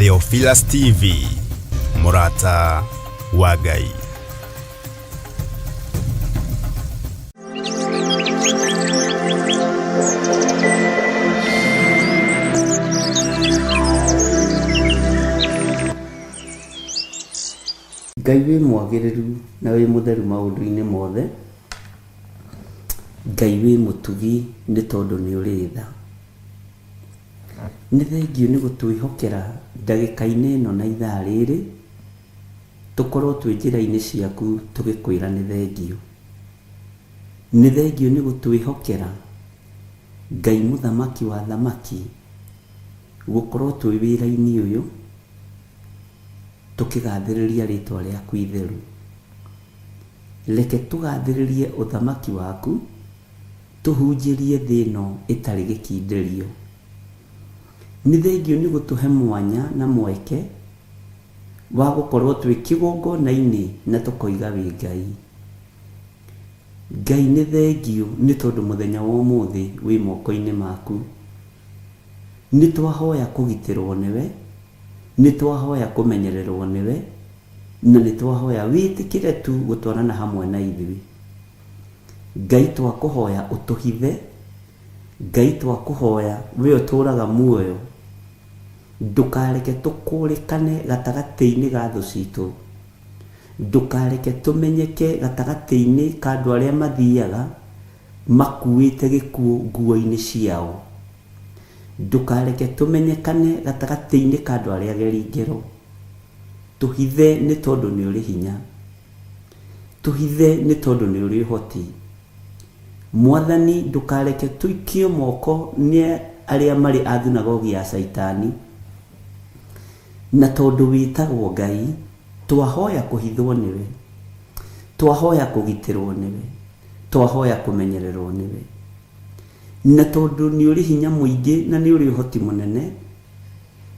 Theophilus TV, mũrata wa Ngai. Ngai wĩ mwagĩrĩru na wĩ mũtheru maũndũ-inĩ mothe. Ngai wĩ mũtugi nĩ tondũ nĩ ũrĩ tha. Nĩ thengiũ nĩ gũtwĩhokera ndagĩka-inĩ ĩno na ithaa rĩrĩ, tũkorwo twĩ njĩra-inĩ ciaku tũgĩkwĩra nĩ thengiũ. Nĩ thengiũ nĩ gũtwĩhokera Ngai mũthamaki wa athamaki, gũkorwo twĩ wĩra-inĩ ũyũ tũkĩgathĩrĩria rĩtwa rĩaku itheru. Reke tũgathĩrĩrie ũthamaki waku, tũhunjĩrie thĩ ĩno ĩtarĩ gĩkindĩrio. Nĩ thengiũ nĩ gũtũhe mwanya na mweke wa gũkorwo twĩ kĩgongona-inĩ na tũkoiga wĩ Ngai. Ngai nĩ thengiũ nĩ tondũ mũthenya wa ũmũthĩ wĩ moko-inĩ maku. Nĩ twahoya kũgitĩrwo nĩwe, nĩ twahoya kũmenyererwo nĩwe, na nĩ twahoya wĩtĩkĩre tu gũtwarana hamwe na ithuĩ. Ngai twakũhoya ũtũhithe, Ngai twakũhoya we ũtũraga muoyo, ndũkareke tũkũrĩkane gatagatĩ-inĩ ga thũ citũ. Ndũkareke tũmenyeke gatagatĩ-inĩ ka andũ arĩa mathiaga makuĩte gĩkuũ nguo-inĩ ciao. Ndũkareke tũmenyekane gatagatĩ-inĩ ka andũ arĩa ageri ngero. Tũhithe nĩ tondũ nĩ ũrĩ hinya. Tũhithe nĩ tondũ nĩ ũrĩ ũhoti. Mwathani ndũkareke tũikio moko nĩ arĩa marĩ a thunagogi ya Caitani. Na tondũ wĩtagwo Ngai, twahoya kũhithwo nĩwe, twahoya kũgitĩrwo nĩwe, twahoya kũmenyererwo nĩwe. Na tondũ nĩ ũrĩ hinya mũingĩ na nĩ ũrĩ ũhoti mũnene,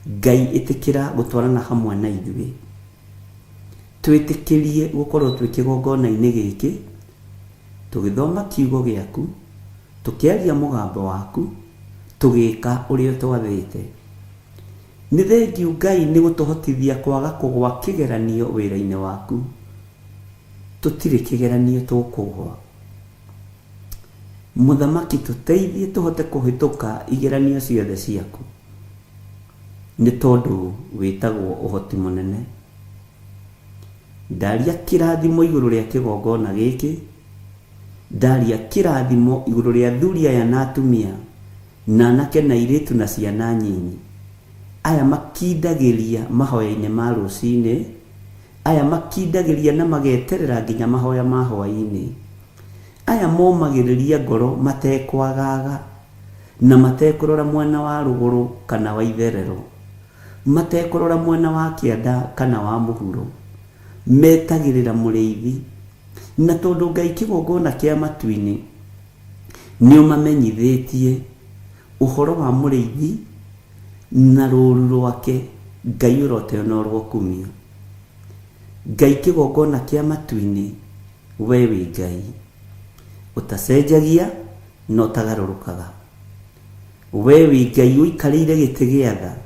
Ngai ĩtĩkĩra gũtwarana hamwe na ithuĩ. Twĩtĩkĩrie gũkorwo twĩ kĩgongona-inĩ gĩkĩ, tũgĩthoma kiugo gĩaku, tũkĩaria mũgambo waku, tũgĩka ũrĩa ũtwathĩte. Nĩ thengiũ Ngai nĩ gũtũhotithia kwaga kũgwa kĩgeranio wĩra-inĩ waku. Tũtirĩ kĩgeranio tũkũgwa. Mũthamaki tũteithie tũhote kũhĩtũka igeranio ciothe ciaku. Nĩ tondũ wĩtagwo ũhoti mũnene. Ndaria kĩrathimo igũrũ rĩa kĩgongona gĩkĩ, ndaria kĩrathimo igũrũ rĩa athuri aya na atumia, na anake na airĩtu na ciana nyinyi, aya makindagĩria mahoya-inĩ ma rũcinĩ, aya makindagĩria na mageterera nginya mahoya ma hwaĩ-inĩ, aya momagĩrĩria ngoro matekwagaga na matekũrora mwena wa rũgũrũ kana wa itherero, matekũrora mwena wa kĩanda kana wa mũhuro, metagĩrĩra mũrĩithi. Na tondũ Ngai kĩgongona kĩa matu-inĩ nĩ ũmamenyithĩtie ũhoro wa mũrĩithi na rũũru rwake, Ngai ũroteo na ũrokumio. Ngai kĩgongona kĩa matu-inĩ, we wĩ Ngai ũtacenjagia na ũtagarũrũkaga. We wĩ Ngai ũikarĩire gĩtĩ gĩa tha,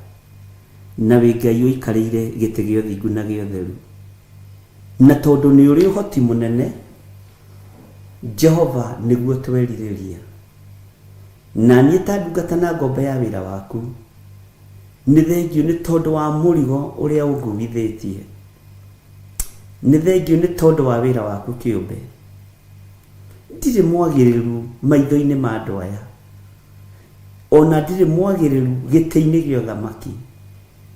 na wĩ Ngai ũikarĩire gĩtĩ gĩa ũthingu na gĩa ũtheru. Na tondũ nĩ ũrĩ ũhoti mũnene, Jehova nĩguo twerirĩria. Na niĩ ta ndungata na ngombo ya wĩra waku, nĩ thengiũ nĩ tondũ wa mũrigo ũrĩa ũnguithĩtie. Nĩ thengiũ nĩ tondũ wa wĩra waku kĩũmbe. Ndirĩ mwagĩrĩru maitho-inĩ ma andũ aya, o na ndirĩ mwagĩrĩru gĩtĩ-inĩ gĩa ũthamaki.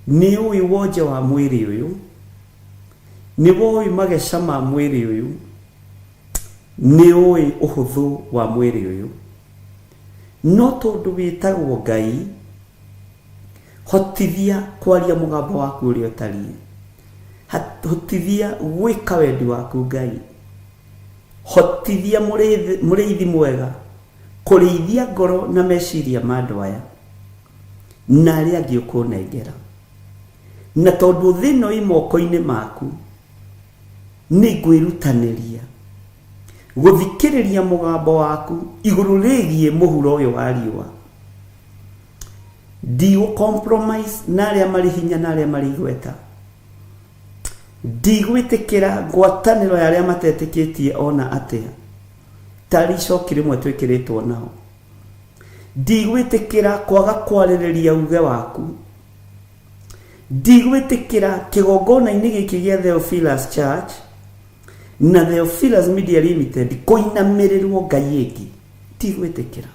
Nĩ ũĩ wonje wa mwĩrĩ ũyũ, nĩ woĩ mageca ma mwĩrĩ ũyũ, nĩ ũĩ ũhũthũ wa mwĩrĩ ũyũ. No tondũ wĩtagwo Ngai, hotithia kwaria mũgambo waku ũrĩa ũtariĩ. Hotithia gwĩka wendi waku Ngai. Hotithia mũrĩithi mwega kũrĩithia ngoro na meciria ma andũ aya na arĩa angĩ ũkũnengera. Na tondũ thĩ ĩno ĩ moko-inĩ maku, nĩ ngwĩrutanĩria gũthikĩrĩria mũgambo waku igũrũ rĩgiĩ mũhuro ũyũ wa riũa. Ndigũ compromise na arĩa marĩ hinya na arĩa marĩ igweta. Ndigwĩtĩkĩra ngwatanĩro ya arĩa matetĩkĩtie ona atĩa, tarĩ icoki rĩmwe twĩkĩrĩtwo nao. Ndigwĩtĩkĩra kwaga kwarĩrĩria uge waku. Ndigwĩtĩkĩra kĩgongona-inĩ gĩkĩ gĩa Theophilus Church na Theophilus Media Limited kũinamĩrĩrwo ngai ĩngĩ. Ndigwĩtĩkĩra.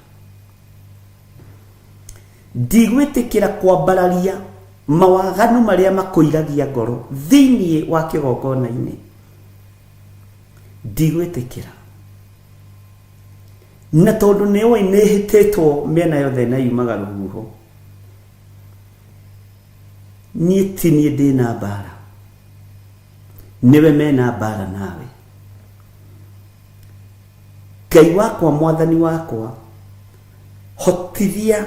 Ndigwĩtĩkĩra kwambararia mawaganu marĩa makũiragia ngoro thĩinĩ wa kĩgongona-inĩ. Ndigwĩtĩkĩra. Na tondũ nĩ ũĩ nĩ hĩtĩtwo mĩena yothe na yumaga rũhuho, niĩ ti niĩ ndĩna mbara, nĩwe mena mbara nawe. Ngai wakwa, mwathani wakwa, hotithia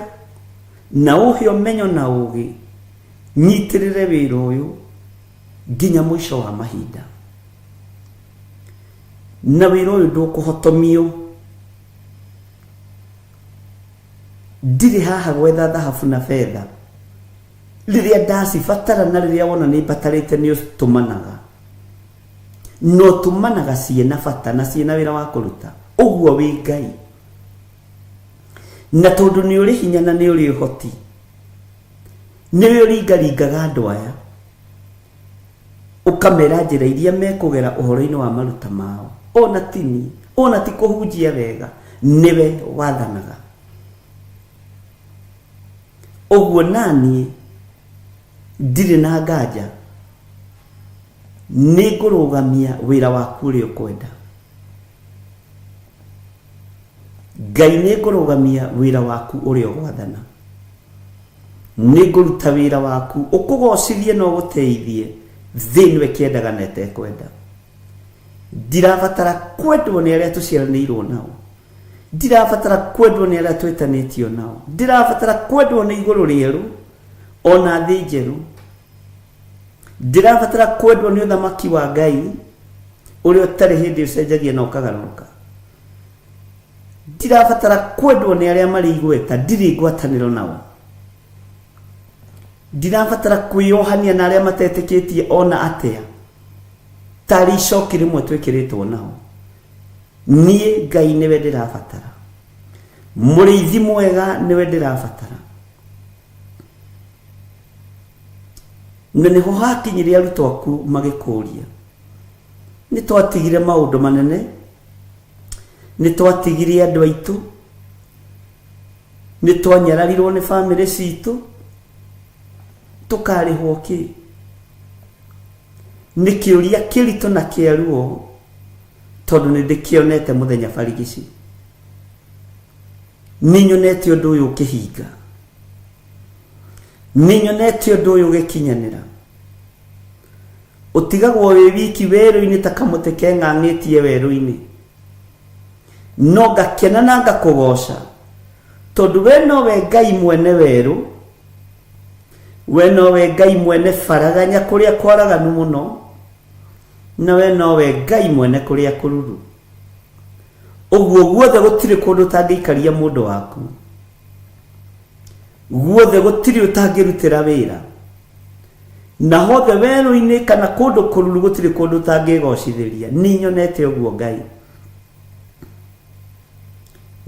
na ũhe ũmenyo na ũgĩ, nyitĩrĩre wĩra ũyũ nginya mũico wa mahinda. Na wĩra ũyũ ndũkũhotomio. Ndirĩ haha gwetha thahabu na betha. Rĩrĩa ndacibatara na rĩrĩa wona nĩ mbatarĩte nĩ ũtũmanaga. Na ũtũmanaga ciĩna bata na ciĩna wĩra wa kũruta. Ũguo wĩ Ngai. Na tondũ nĩ ũrĩ hinya na nĩ ũrĩ ũhoti, nĩwe ũringaringaga andũ aya, ũkamera njĩra iria mekũgera ũhoro-inĩ wa maruta mao. Ona ti niĩ, ona ti kũhunjia wega, nĩwe wathanaga. Ũguo naniĩ ndirĩ na nganja nĩ ngũrũgamia wĩra waku ũrĩa ũkwenda. Ngai nĩ ngũrũgamia wĩra waku ũrĩa ũgwathana. Nĩ ngũruta wĩra waku ũkũgocithie na ũgũteithie thĩ ĩno ĩkĩendaga na ĩtekwenda. Ndirabatara kwendwo nĩ arĩa tũciaranĩirwo nao. Ndirabatara kwendwo nĩ arĩa twĩtanĩtio nao. Ndirabatara kwendwo nĩ igũrũ rĩerũ ona thĩ njerũ. Ndirabatara kwendwo nĩ ũthamaki wa Ngai ũrĩa ũtarĩ hĩndĩ ũcenjagia na ũkagarũrũka. Ndirabatara kwendwo nĩ arĩa marĩ igweta, ndirĩ ngwatanĩro nao. Ndirabatara kwĩyohania na arĩa matetĩkĩtie ona atĩa, tarĩ icoki rĩmwe twĩkĩrĩtwo nao. Niĩ Ngai nĩwe ndĩrabatara, mũrĩithi mwega nĩwe ndĩrabatara. Na nĩho hakinyire arutwo aku magĩkũria, nĩ twatigire maũndũ manene, nĩ twatigire andũ aitũ, nĩ twanyararirwo nĩ bamĩrĩ citũ, tũkarĩhwo kĩ? Nĩ kĩũria kĩritũ na kĩa ruo, tondũ nĩ ndĩkĩonete mũthenya barigici. Nĩ nyonete ũndũ ũyũ ũkĩhinga. Nĩ nyonete ũndũ ũyũ ũgĩkinyanĩra. Ũtigagwo wĩ wiki werũ-inĩ ta kamũtĩ keng'ang'ĩtie werũ-inĩ. No ngakena na ngakũgoca, tondũ we nowe Ngai mwene werũ, we nowe Ngai mwene baraganya kũrĩa kwaraganu mũno, na we nowe Ngai mwene kũrĩa kũruru. Ũguo guothe gũtirĩ kũndũ ũtangĩikaria mũndũ waku. Guothe gũtirĩ ũtangĩrutĩra wĩra. Na hothe werũ-inĩ kana kũndũ kũruru gũtirĩ kũndũ ũtangĩgocithĩria. Nĩ nyonete ũguo Ngai.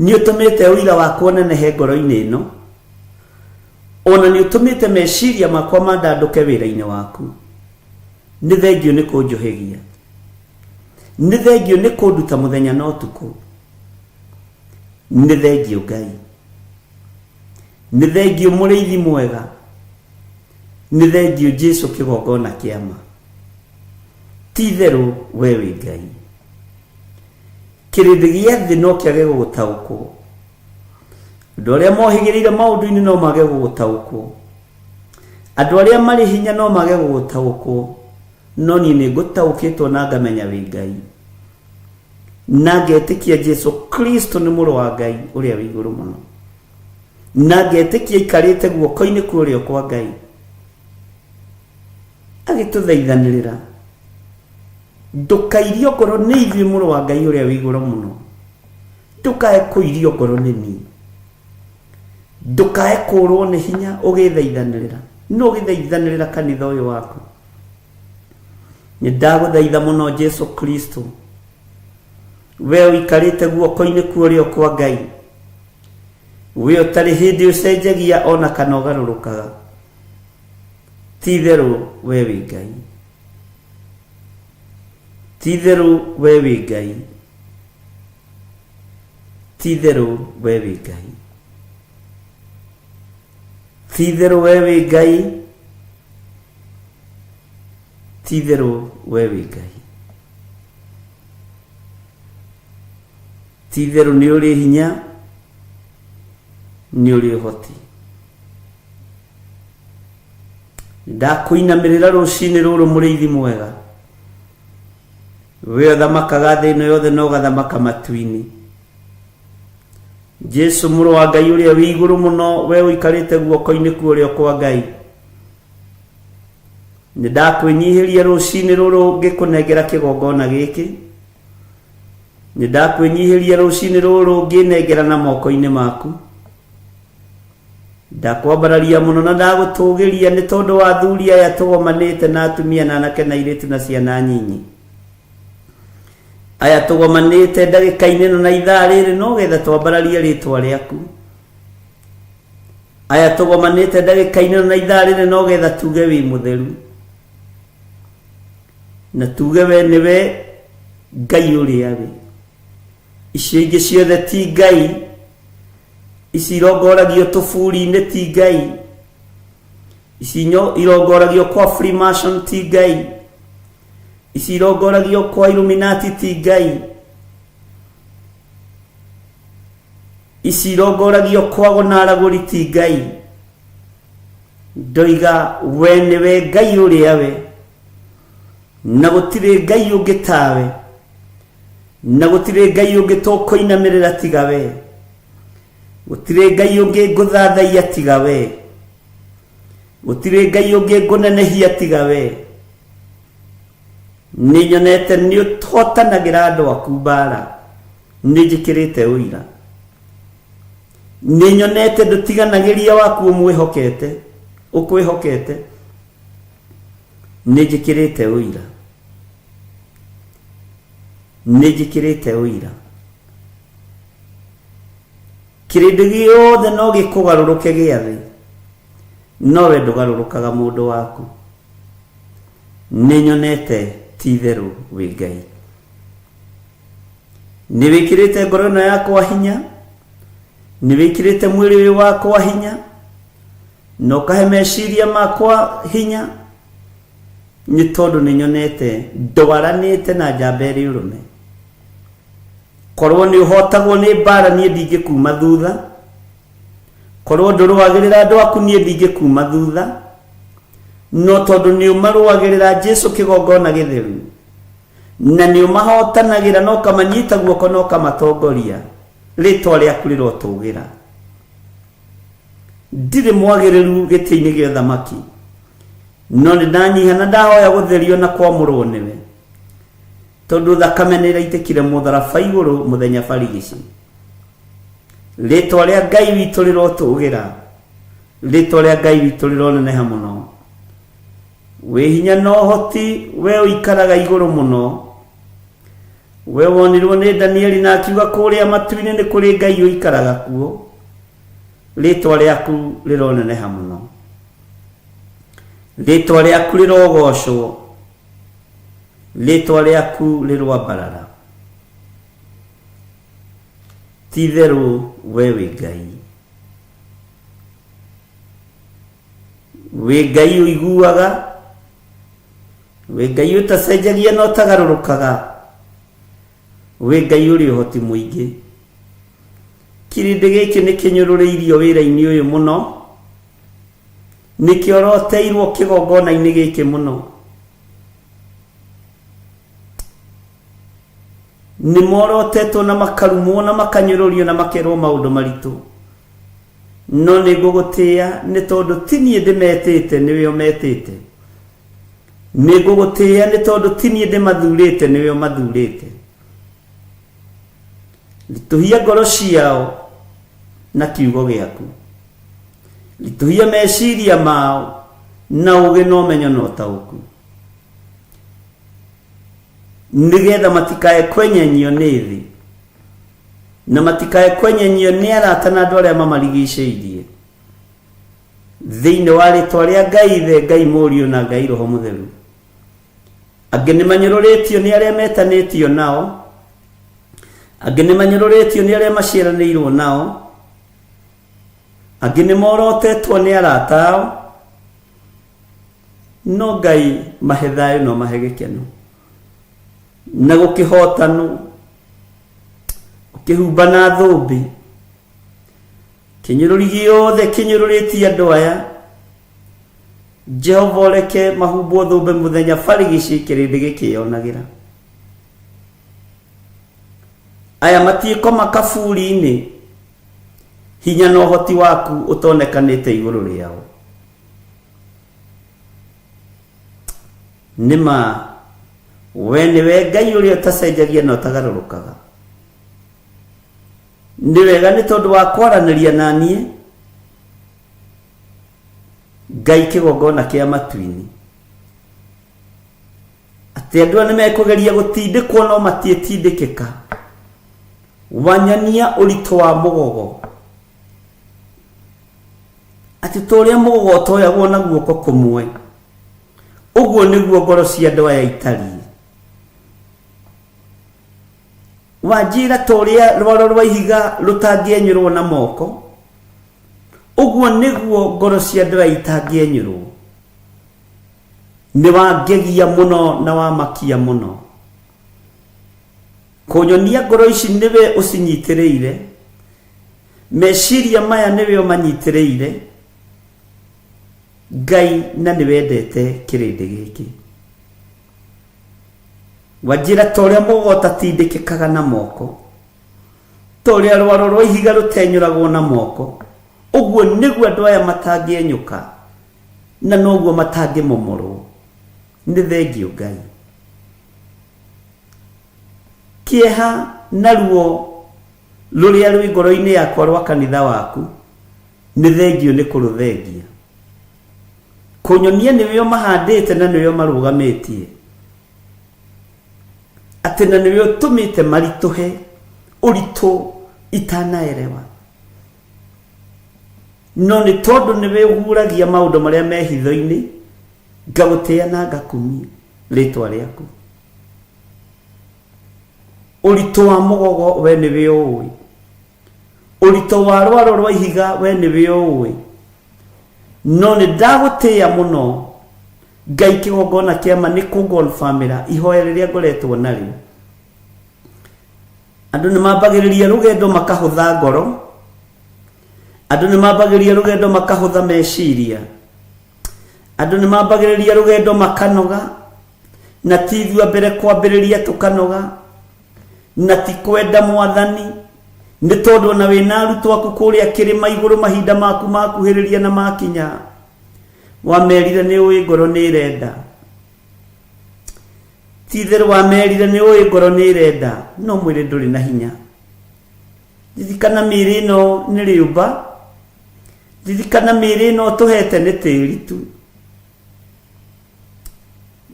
Nĩ ũtũmĩte ũira wakwa ũnenehe ngoro-inĩ ĩno. Ona nĩ ũtũmĩte meciria makwa mandandũke wĩra-inĩ waku. Nĩ thengiũ nĩ kũnjũhĩgia. Nĩ thengiũ nĩ kũnduta mũthenya na ũtukũ. Nĩ thengiũ Ngai. Nĩ thengiũ mũrĩithi mwega. Nĩ thengiũ Jesu kĩgongona kĩa ma. Ti itherũ we wĩ Ngai. Kĩrĩndĩ gĩa thĩ no kĩage gũgũtaũkwo. Andũ arĩa mohĩgĩrĩire maũndũ-inĩ no mage gũgũtaũkwo. Andũ arĩa marĩ hinya no mage gũgũtaũkwo. No niĩ nĩ ngũtaũkĩtwo na ngamenya wĩ Ngai. Na ngetĩkia Jesu Kristo nĩ mũrũ wa Ngai ũrĩa wĩ igũrũ mũno. Na ngetĩkia aikarĩte guoko-inĩ kwa ũrĩo kwa Ngai. Agĩtũthaithanĩrĩra. Ndũkairio ngoro nĩ ithuĩ mũrũ wa Ngai ũrĩa wĩ igũrũ mũno. Ndũkae kũirio ngoro nĩ niĩ. Ndũkae kũrwo nĩ hinya ũgĩthaithanĩrĩra, no ũgĩthaithanĩrĩra kanitha ũyũ waku. Nĩ ndagũthaitha mũno Jesu Kristo, we ũikarĩte guoko-inĩ kwa ũrĩo kwa Ngai, we ũtarĩ hĩndĩ ũcenjagia ona kana ũgarũrũkaga, ti itherũ we wĩ Ngai, ti itherũ we wĩ Ngai, ti itherũ we wĩ Ngai, ti itherũ we wĩ Ngai, ti itherũ we wĩ Ngai, ti itherũ nĩ ũrĩ hinya, nĩ ũrĩ ũhoti. Ndakũinamĩrĩra rũcinĩ rũrũ mũrĩithi mwega, we ũthamakaga thĩ ĩno yothe na ũgathamaka matu-inĩ. Jesu mũrũ wa Ngai ũrĩa wĩ igũrũ mũno, we ũikarĩte guoko-inĩ kwa ũrĩo kwa Ngai, nĩ ndakwĩnyihĩria rũcinĩ rũrũ ngĩkũnengera kĩgongona gĩkĩ. Nĩ ndakwĩnyihĩria rũcinĩ rũrũ ngĩnengera na moko-inĩ maku. Ndakwambararia mũno na ndagũtũgĩria nĩ tondũ wa athuri aya tũgomanĩte na atumia na anake na airĩtu na ciana nyinyi. Aya tũgomanĩte ndagĩka-inĩ ĩno na ithaa rĩrĩ no getha twambararie rĩtwa rĩaku. Aya tũgomanĩte ndagĩka-inĩ ĩno na ithaa rĩrĩ no getha tuge wĩ mũtheru, na tuge we nĩwe Ngai ũrĩa wĩ. Icio ingĩ ciothe ti Ngai, ici irongoragio tũburi-inĩ ti Ngai, ici irongoragio kwa Freemason ti Ngai, ici irongoragio kwa Illuminati ti Ngai, ici irongoragio kwa gonaragũri ti Ngai. Ndoiga we nĩwe Ngai ũrĩa we, na gũtirĩ Ngai ũngĩ tawe, na gũtirĩ Ngai ũngĩ tũkũinamĩrĩra tiga we, gũtirĩ Ngai ũngĩ ngũthathaiya tiga we, gũtirĩ Ngai ũngĩ ngũnenehia tiga we. Nĩ nyonete nĩ ũhotanagĩra andũ aku mbara, nĩ njĩkĩrĩte ũira. Nĩ nyonete ndũtiganagĩria waku ũmwĩhokete, ũkwĩhokete, nĩ njĩkĩrĩte ũira, nĩ njĩkĩrĩte ũira. Kĩrĩndĩ gĩothe no gĩkũgarũrũke gĩa thĩ, no we ndũgarũrũkaga mũndũ waku. Nĩ nyonete ti itherũ wĩ Ngai. Nĩ wĩkĩrĩte ngoro ĩno yakwa hinya, nĩ wĩkĩrĩte mwĩrĩ ũyũ wakwa hinya, na ũkahe meciria makwa hinya, nĩ tondũ nĩ nyonete ndwaranĩte na njamba ĩrĩ ũrũme. Korwo nĩ ũhotagwo nĩ mbara niĩ ndingĩkuma thutha, korwo ndũrũagĩrĩra andũ aku niĩ ndingĩkuma thutha, no tondũ nĩ ũmarũagĩrĩra Jesu kĩgongona gĩtheru, na nĩ ũmahotanagĩra na ũkamanyita guoko na ũkamatongoria, rĩtwa rĩaku rĩrotũgĩra. Ndirĩ mwagĩrĩru gĩtĩ-inĩ gĩa ũthamaki, no nĩ ndanyiha na ndahoya gũtherio na kwamũrwo nĩwe, tondũ thakame nĩ ĩraitĩkire mũtharaba igũrũ mũthenya barigici. Rĩtwa rĩa Ngai witũ rĩrotũgĩra, rĩtwa rĩa Ngai witũ rĩroneneha mũno. Wĩ hinya na ũhoti, we ũikaraga igũrũ mũno. We wonirwo nĩ Danieli na akiuga kũrĩa matu-inĩ nĩ kũrĩ Ngai ũikaraga kuo. Rĩtwa rĩaku rĩroneneha mũno, rĩtwa rĩaku rĩrogocwo, rĩtwa rĩaku rĩroambarara. Ti itherũ we wĩ Ngai, wĩ Ngai ũiguaga, wĩ Ngai ũtacenjagia na ũtagarũrũkaga, wĩ Ngai ũrĩ ũhoti mũingĩ. Kĩrĩndĩ gĩkĩ nĩ kĩnyũrũrĩirio wĩra-inĩ ũyũ mũno, nĩ kĩoroteirwo kĩgongona-inĩ gĩkĩ mũno. Nĩ morotetwo na makarumwo na makanyũrũrio na makerwo maũndũ maritũ, no nĩ ngũgũtĩĩa nĩ tondũ ti niĩ ndĩmetĩte, nĩwe ũmetĩte. Nĩ ngũgũtĩĩa nĩ tondũ ti niĩ ndĩmathurĩte, nĩwe ũmathurĩte. Ritũhia ngoro ciao na kiugo gĩaku. Ritũhia meciria mao na ũgĩ na ũmenyo na ũtaũku, nĩgetha matikae kwenyenyio nĩ thĩ na matikae kwenyenyio nĩ arata na andũ arĩa mamarigicĩirie. Thĩinĩ wa rĩtwa rĩa Ngai Ithe, Ngai Mũriũ na Ngai Roho Mũtheru. Angĩ nĩ manyũrũrĩtio nĩ arĩa metanĩtio nao, angĩ nĩ manyũrũrĩtio nĩ arĩa maciaranĩirwo nao, angĩ nĩ morotetwo nĩ arata ao, no Ngai mahe thayũ no mahe gĩkeno na gũkĩhotanwo, ũkĩhumba na thũmbĩ. Kĩnyũrũri gĩothe kĩnyũrũrĩtie andũ aya, Jehova ũreke mahumbwo thũmbĩ mũthenya barigici kĩrĩndĩ gĩkĩyonagĩra. Aya matiĩkoma kaburi-inĩ, hinya na ũhoti waku ũtonekanĩte igũrũ rĩao. Nĩ ma we nĩwe Ngai ũrĩa ũtacenjagia na ũtagarũrũkaga. Nĩ wega nĩ tondũ wa kwaranĩria na niĩ, Ngai kĩgongona kĩa matu-inĩ, atĩ andũ aya nĩmekũgeria gũtindĩkwo no matiĩtindĩkĩka. Wanyonia ũritũ wa mũgogo, atĩ ta ũrĩa mũgogo ũtoyagwo na guoko kũmwe, ũguo nĩguo ngoro cia andũ aya itariĩ. Wanjĩra ta ũrĩa rwaro rwa ihiga rũtangĩenyũrwo na moko, ũguo nĩguo ngoro cia andũ aya itangĩenyũrwo. Nĩ wangegia mũno na wamakia mũno. Kũnyonia ngoro ici nĩwe ũcinyitĩrĩire, meciria maya nĩwe ũmanyitĩrĩire, Ngai, na nĩwendete kĩrĩndĩ gĩkĩ. Wanjĩra ta ũrĩa mũgogo ũtatindĩkĩkaga na moko, ta ũrĩa rwaro rwa ihiga rũtenyũragwo na moko, ũguo nĩguo andũ aya matangĩenyũka na noguo matangĩmomorwo. Nĩ thengiũ Ngai. Kĩeha na ruo rũrĩa rwĩ ngoro-inĩ yakwa rwa kanitha waku, nĩ thengiũ nĩ kũrũthengia. Kũnyonia nĩwe ũmahandĩte na nĩwe ũmarũgamĩtie, atĩ na nĩwe ũtũmĩte maritũhe ũritũ itanaerewa. No nĩ tondũ nĩwe ũguũragia maũndũ marĩa me hitho-inĩ, ngagũtĩĩa na ngakumia rĩtwa rĩaku. Ũritũ wa mũgogo we nĩwe ũũĩ, ũritũ wa rwaro rwa ihiga we nĩwe ũũĩ, no nĩ ndagũtĩĩa mũno Ngai kĩgongona kĩa ma nĩ kũngonbamĩra ihoya rĩrĩa ngoretwo narĩo. Andũ nĩ mambagĩrĩria rũgendo makahũtha ngoro, andũ nĩ mambagĩrĩria rũgendo makahũtha meciria, andũ nĩ mambagĩrĩria rũgendo makanoga, na ti ithuĩ a mbere kwambĩrĩria tũkanoga, na ti kwenda Mwathani, nĩ tondũ ona wĩna arutwo aku kũrĩa kĩrĩma igũrũ mahinda maku makuhĩrĩria na makinya, wamerire nĩ ũĩ ngoro nĩ ĩrenda. Ti itherũ wamerire nĩ ũĩ ngoro nĩ ĩrenda, no mwĩrĩ ndũrĩ na hinya. Ririkana mĩĩrĩ ĩno nĩ rĩũmba, ririkana mĩĩrĩ ĩno ũtũhete nĩ tĩri tu,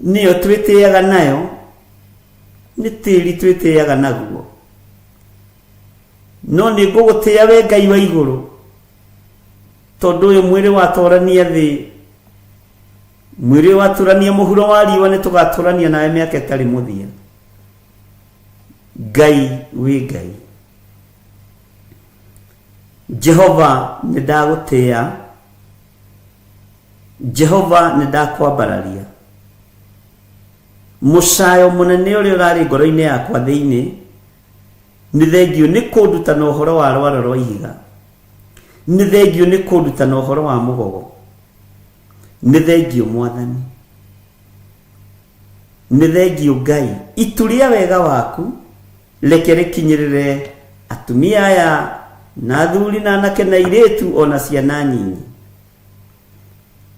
nĩyo twĩtĩaga nayo, nĩ tĩri twĩtĩaga naguo. No nĩ ngũgũtĩa we Ngai wa igũrũ, tondũ ũyũ mwĩrĩ watũrania thĩ, mwĩrĩ watũrania mũhuro wa riũa, nĩ tũgatũrania nawe mĩaka ĩtarĩ mũthia. Ngai wĩ Ngai. Jehova nĩ ndagũtĩa, Jehova nĩ ndakwambararia. Mũcayo mũnene ũrĩa ũrarĩ ngoro-inĩ yakwa thĩinĩ nĩ thengiũ nĩ kũnduta na ũhoro wa rwaro rwa ihiga, nĩ thengiũ nĩ kũnduta na ũhoro wa mũgogo, nĩ thengiũ Mwathani, nĩ thengiũ Ngai. Itu rĩa wega waku reke rĩkinyĩrĩre atumia aya na athuri na anake na airĩtu o na ciana nyinyi.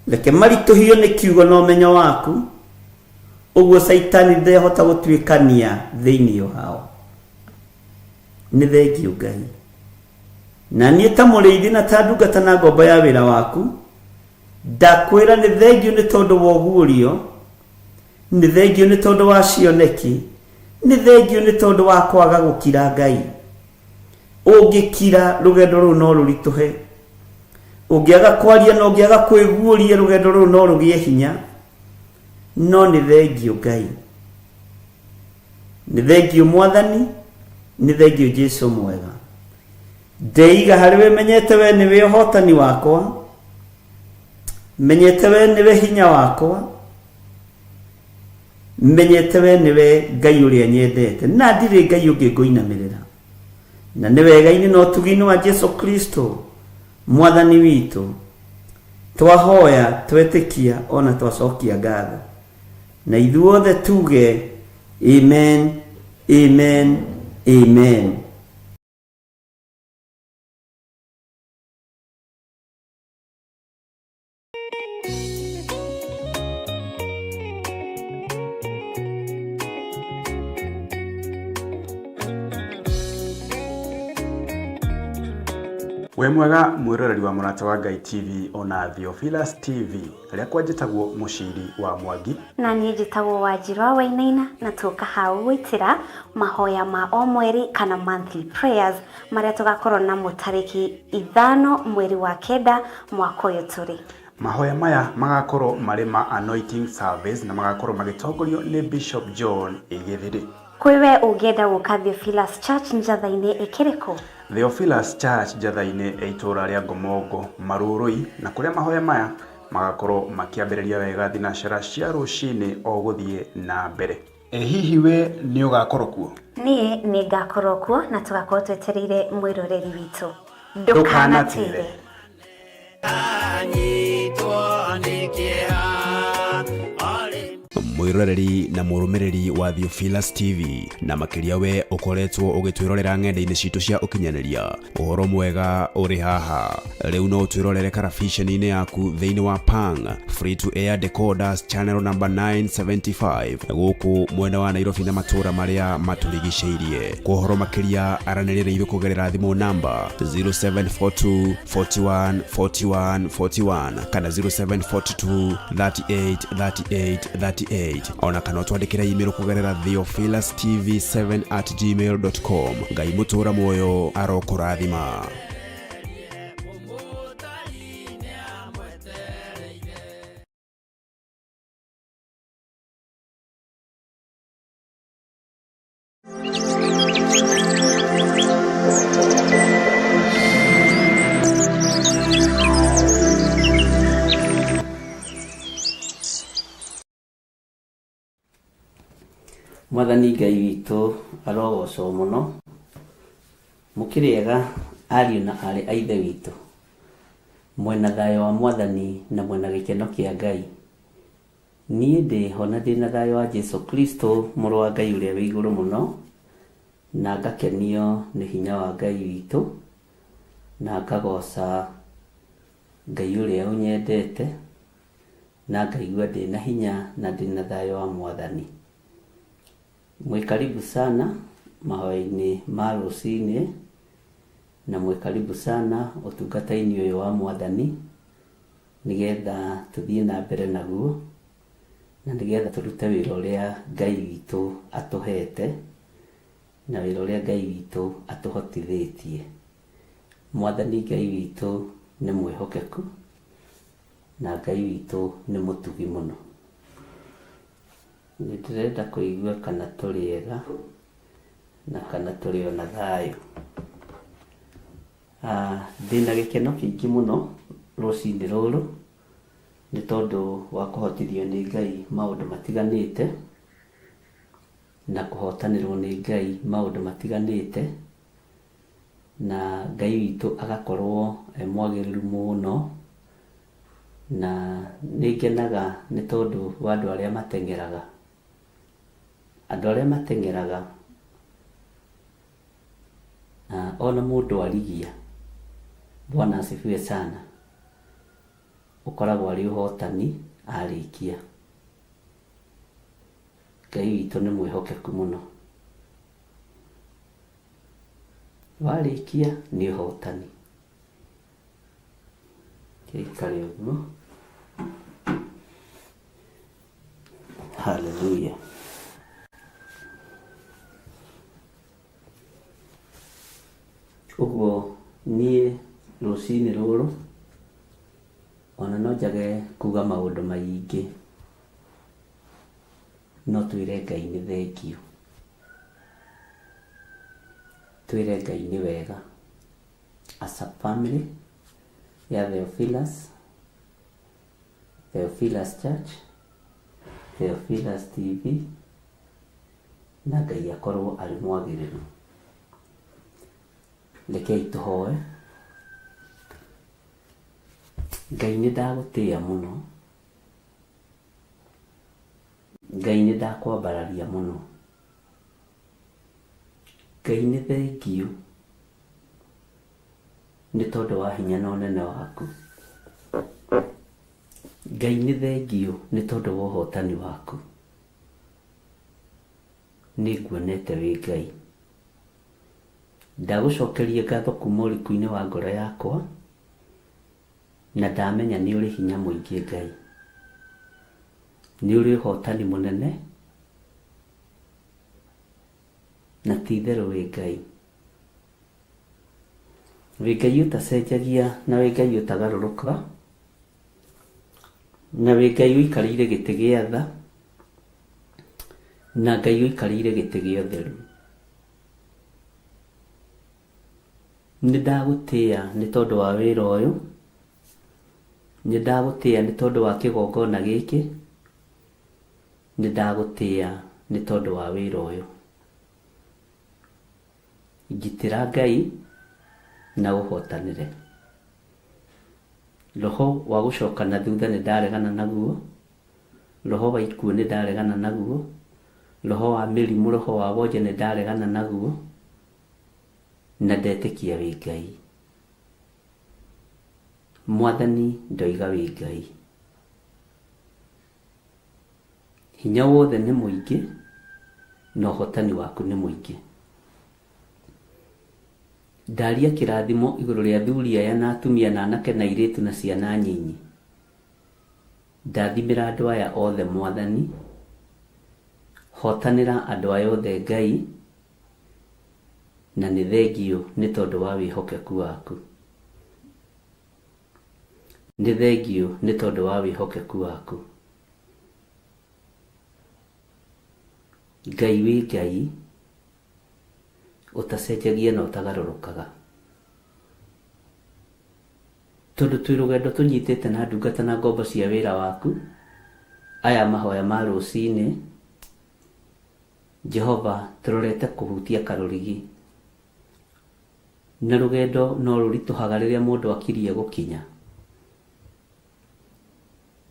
Reke maritũhio nĩ kiugo na ũmenyo waku, ũguo Caitani ndehota gũtuĩkania thĩinĩ wao. Nĩ thengiũ Ngai. Na niĩ ta mũrĩithi na ta ndungata na ngombo ya wĩra waku, ndakwĩra nĩ thengiũ nĩ tondũ wa ũguũrio, nĩ thengiũ nĩ tondũ wa cioneki, nĩ thengiũ nĩ tondũ wa kwaga gũkira Ngai. Ũngĩkira rũgendo rũu no rũritũhe, ũngĩaga kwaria na ũngĩaga kwĩguũria rũgendo rũu no rũgĩe hinya. No nĩ thengiũ Ngai, nĩ thengiũ Mwathani, nĩ thengiũ Jesu mwega. Ndeiga harĩ we, menyete we nĩwe ũhotani wakwa, menyete we nĩwe hinya wakwa, menyete we nĩwe Ngai ũrĩa nyendete, na ndirĩ Ngai ũngĩ ngũinamĩrĩra. Na nĩ wega-inĩ na ũtugi-inĩ wa Jesu Kristo Mwathani witũ, twahoya, twetĩkia ona twacokia ngatho, na ithuothe tuge amen, amen, amen. Wĩ mwega mwĩroreri wa Mũrata wa Ngai TV ona Theophilus TV. Rĩakwa njĩtagwo Mũciri wa Mwangi. Na niĩ njĩtagwo Wanjirũ wa Wainaina, na tũka hau gwĩtĩra mahoya ma o mweri kana monthly prayers marĩa tũgakorwo namo tarĩki 5 mweri wa 9 mwaka ũyũ tũrĩ. Mahoya maya magakorwo marĩ ma anointing service na magakorwo magĩtongorio nĩ Bishop John Gĩthiri. Kwĩ we ũngĩenda gũka Theophilus Church Njatha-inĩ ĩkĩrĩ kũ? Theophilus Church Njatha-inĩ ĩ itũũra rĩa Ngomongo Marurui, na kũrĩa mahoya maya magakorwo makĩambĩrĩria wega thinacara cia rũcinĩ o gũthiĩ na mbere. Ĩ hihi we nĩ ũgakorwo kuo? Niĩ nĩ ngakorwo kuo na tũgakorwo twetereire mwĩroreri witũ. Ndũkanatĩre. Mwĩroreri na mũrũmĩrĩri wa Theophilus TV, na makĩria we ũkoretwo ũgĩtwĩrorera ng'enda-inĩ citũ cia ũkinyanĩria, ũhoro mwega ũrĩ haha. Rĩu no ũtwĩrorere karabiceni-inĩ yaku thĩinĩ wa Pang Free to Air Decoders channel number 975 gũkũ mwena wa Nairobi na matũũra marĩa matũrigicĩirie. Kwa ũhoro makĩria aranĩria na ithuĩ kũgerera thimũ namba 0742 41 41 41 kana 0742 38 38 38, ona kana ũtwandĩkĩre email kũgerera theophilustv7@gmail.com. Ngai mũtũũra muoyo arokũrathima. Mwathani Ngai witũ arogocwo mũno. Mũkĩrĩ ega ariũ na aarĩ a Ithe witũ, mwena thayũ wa Mwathani na mwena gĩkeno kĩa Ngai. Niĩ ndĩho na ndĩna thayũ wa Jesu Kristo mũrũ wa Ngai ũrĩa wĩ igũrũ mũno, na ngakenio nĩ hinya wa Ngai witũ, na ngagoca Ngai ũrĩa ũnyendete, na ngaigua ndĩna hinya na ndĩna thayũ wa Mwathani. Mwĩ karibu sana mahoya-inĩ ma rũcinĩ, na mwĩ karibu sana ũtungata-inĩ ũyũ wa Mwathani, nĩgetha tũthiĩ na mbere naguo, na nĩgetha tũrute wĩra ũrĩa Ngai witũ atũhete, na wĩra ũrĩa Ngai witũ atũhotithĩtie. Mwathani Ngai witũ nĩ mwĩhokeku, na Ngai witũ nĩ mũtugi mũno. Nĩ ndĩrenda kũigua kana tũrĩ ega, na kana tũrĩ ona thayũ. Ndĩna gĩkeno kĩingĩ mũno rũcinĩ rũrũ, nĩ tondũ wa kũhotithio nĩ Ngai maũndũ matiganĩte, na kũhotanĩrwo nĩ Ngai maũndũ matiganĩte, na Ngai witũ agakorwo e mwagĩrĩru mũno, na nĩ ngenaga nĩ tondũ wa andũ arĩa mateng'eraga. Andũ arĩa mateng'eraga, ona mũndũ arigia, Bwana asifiwe sana, ũkoragwo arĩ ũhotani arĩkia. Ngai witũ nĩ mwĩhokeku mũno. Warĩkia nĩ ũhotani. Kĩikare ũguo. Hallelujah. Ũguo niĩ rũcinĩ rũrũ ona no njage kuga maũndũ maingĩ, no twĩre Ngai nĩ thengiũ, twĩre Ngai nĩ wega. As a family ya Theophilus, Theophilus Church, Theophilus TV, na Ngai akorwo arĩ mwagĩrĩru. Rekei tũhoe. Ngai nĩ ndagũtĩĩa mũno, Ngai nĩ ndakwambararia mũno, Ngai nĩ thengiũ nĩ tondũ wa hinya na ũnene waku. Ngai nĩ thengiũ nĩ tondũ wa ũhotani waku. Nĩ nguonete wĩ Ngai. Ndagũcokeria ngatho kuma ũriku-inĩ wa ngoro yakwa, na ndamenya nĩ ũrĩ hinya mũingĩ Ngai. Nĩ ũrĩ ũhotani mũnene, na ti itherũ wĩ Ngai. Wĩ Ngai ũtacenjagia na wĩ Ngai ũtagarũrũkaga, na wĩ Ngai ũikarĩire gĩtĩ gĩa tha, na Ngai ũikarĩire gĩtĩ gĩa ũtheru. Nĩ ndagũtĩĩa nĩ tondũ wa wĩra ũyũ, nĩ ndagũtĩĩa nĩ tondũ wa kĩgongona gĩkĩ, nĩ ndagũtĩĩa nĩ tondũ wa wĩra ũyũ. Ngitĩra Ngai na ũhotanĩre. Roho wa gũcoka na thutha nĩ ndaregana naguo, roho wa ikuũ nĩ ndaregana naguo, roho wa mĩrimũ, roho wa wonje nĩ ndaregana naguo, na ndetĩkia wĩ Ngai. Mwathani ndoiga wĩ Ngai. Hinya wothe nĩ mũingĩ na ũhotani waku nĩ mũingĩ. Ndaria kĩrathimo igũrũ rĩa athuri aya na atumia na anake na airĩtu na ciana nyinyi. Ndathimĩra andũ aya othe Mwathani. Hotanĩra andũ aya othe Ngai, na nĩ thengiũ nĩ tondũ wa wĩhokeku waku. Nĩ thengiũ nĩ tondũ wa wĩhokeku waku. Ngai wĩ Ngai ũtacenjagia na ũtagarũrũkaga. Tondũ twĩ rũgendo tũnyitĩte na ndungata na ngombo cia wĩra waku, aya mahoya ma rũcinĩ, Jehova tũrorete kũhutia karũrigi. Na rũgendo no rũritũhaga rĩrĩa mũndũ akirie gũkinya.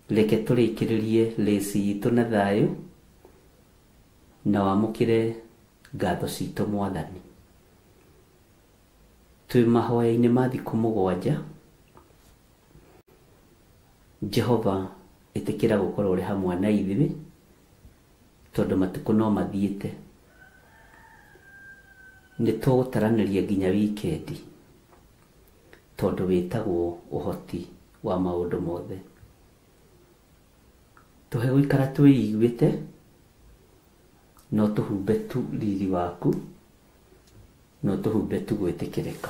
Reke tũrĩkĩrĩrie race itũ na thayũ, na wamũkĩre ngatho citũ Mwathani. Twĩ mahoya-inĩ ma thikũ mũgwanja, Jehova ĩtĩkĩra gũkorwo ũrĩ hamwe na ithuĩ, tondũ matukũ no mathiĩte. Nĩ tũgũtaranĩria nginya wikendi, tondũ wĩtagwo ũhoti wa maũndũ mothe. Tũhe gũikara twĩiguĩte, na ũtũhumbe tu riri waku, na ũtũhumbe tu gwĩtĩkĩrĩka.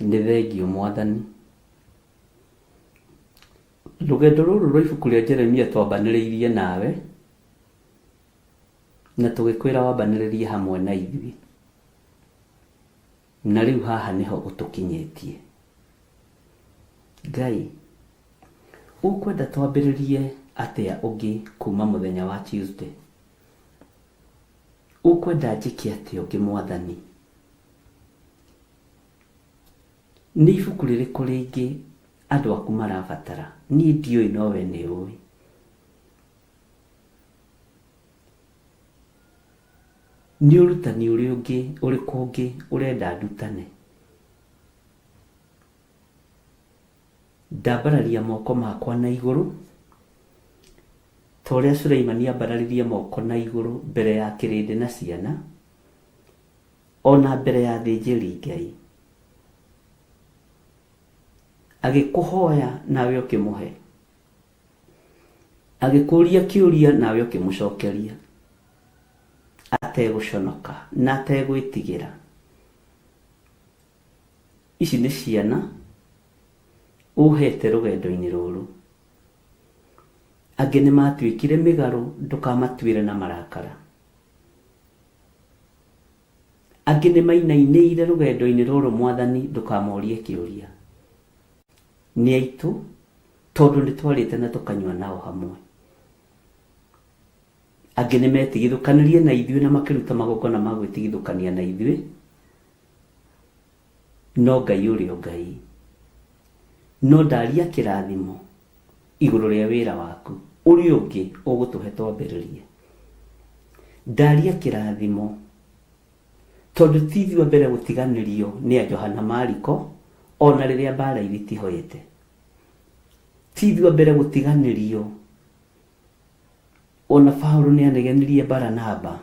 Nĩ thengiũ Mwathani. Rũgendo rũrũ rwa ibuku rĩa Jeremia twambanĩrĩirie nawe, na tũgĩkwĩra wambanĩrĩrie hamwe na ithuĩ. Na rĩu haha nĩho ũtũkinyĩtie. Ngai, ũkwenda twambĩrĩrie atĩa ũngĩ kuma mũthenya wa Tuesday? Ũkwenda njĩke atĩa ũngĩ Mwathani? Nĩ ibuku rĩrĩkũ rĩngĩ andũ aku marabatara? Niĩ ndiũĩ no we nĩ ũĩ. Nĩ ũrutani ũrĩ ũngĩ ũrĩkũ ũngĩ ũrenda ndutane? Ndambararia moko makwa na igũrũ, ta ũrĩa Suleimani ambararirie moko na igũrũ mbere ya kĩrĩndĩ na ciana, o na mbere ya athĩnjĩri Ngai. Agĩkũhoya nawe ũkĩmũhe. Agĩkũria kĩũria nawe ũkĩmũcokeria. Ategũconoka na ategwĩtigĩra. Ici nĩ ciana ũhete rũgendo-inĩ rũrũ. Angĩ nĩ matuĩkire mĩgarũ, ndũkamatuĩre na marakara. Angĩ nĩ mainainĩire rũgendo-inĩ rũrũ Mwathani, ndũkamorie kĩũria. Nĩ aitũ tondũ nĩ twarĩte na tũkanyua nao hamwe. Angĩ nĩ metigithũkanirie na ithuĩ na makĩruta magongona ma gwĩtigithũkania na ithuĩ, no Ngai ũrĩ o Ngai. No ndaria kĩrathimo igũrũ rĩa wĩra waku ũrĩa ũngĩ ũgũtũhe twambĩrĩrie. Ndaria kĩrathimo tondũ ti ithuĩ a mbere gũtiganĩrio nĩ a Johana Mariko ona rĩrĩa mbara iritihoete. Ti ithuĩ a mbere gũtiganĩrio ona Paulo nĩ anegenirie Baranaba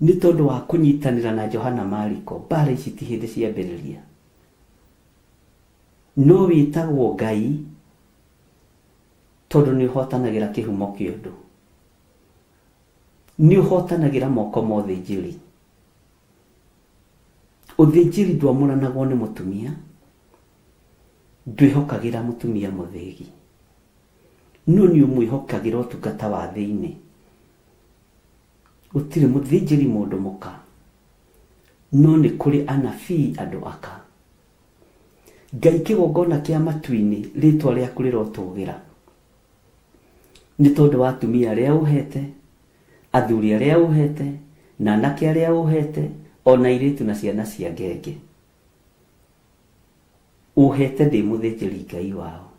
nĩ tondũ wa kũnyitanĩra na Johana Mariko. Mbara ici ti hĩndĩ ciambĩrĩria. No wĩtagwo Ngai tondũ nĩ ũhotanagĩra kĩhumo kĩa ũndũ. Nĩ ũhotanagĩra moko ma ũthĩnjĩri. Ũthĩnjĩri ndwamũranagwo nĩ mũtumia, ndwĩhokagĩra mũtumia mũthĩgi. No nĩ ũmwĩhokagĩra ũtungata wa thĩinĩ. Gũtirĩ mũthĩnjĩri mũndũ mũka, no nĩ kũrĩ anabii andũ aka. Ngai kĩgongona kĩa matu-inĩ, rĩtwa rĩaku rĩrotũgĩra. Nĩ tondũ wa atumia arĩa ũhete, athuri arĩa ũhete, na anake arĩa ũhete, ona airĩtu na ciana cia ngenge. Ũhete ndĩ mũthĩnjĩri Ngai wao.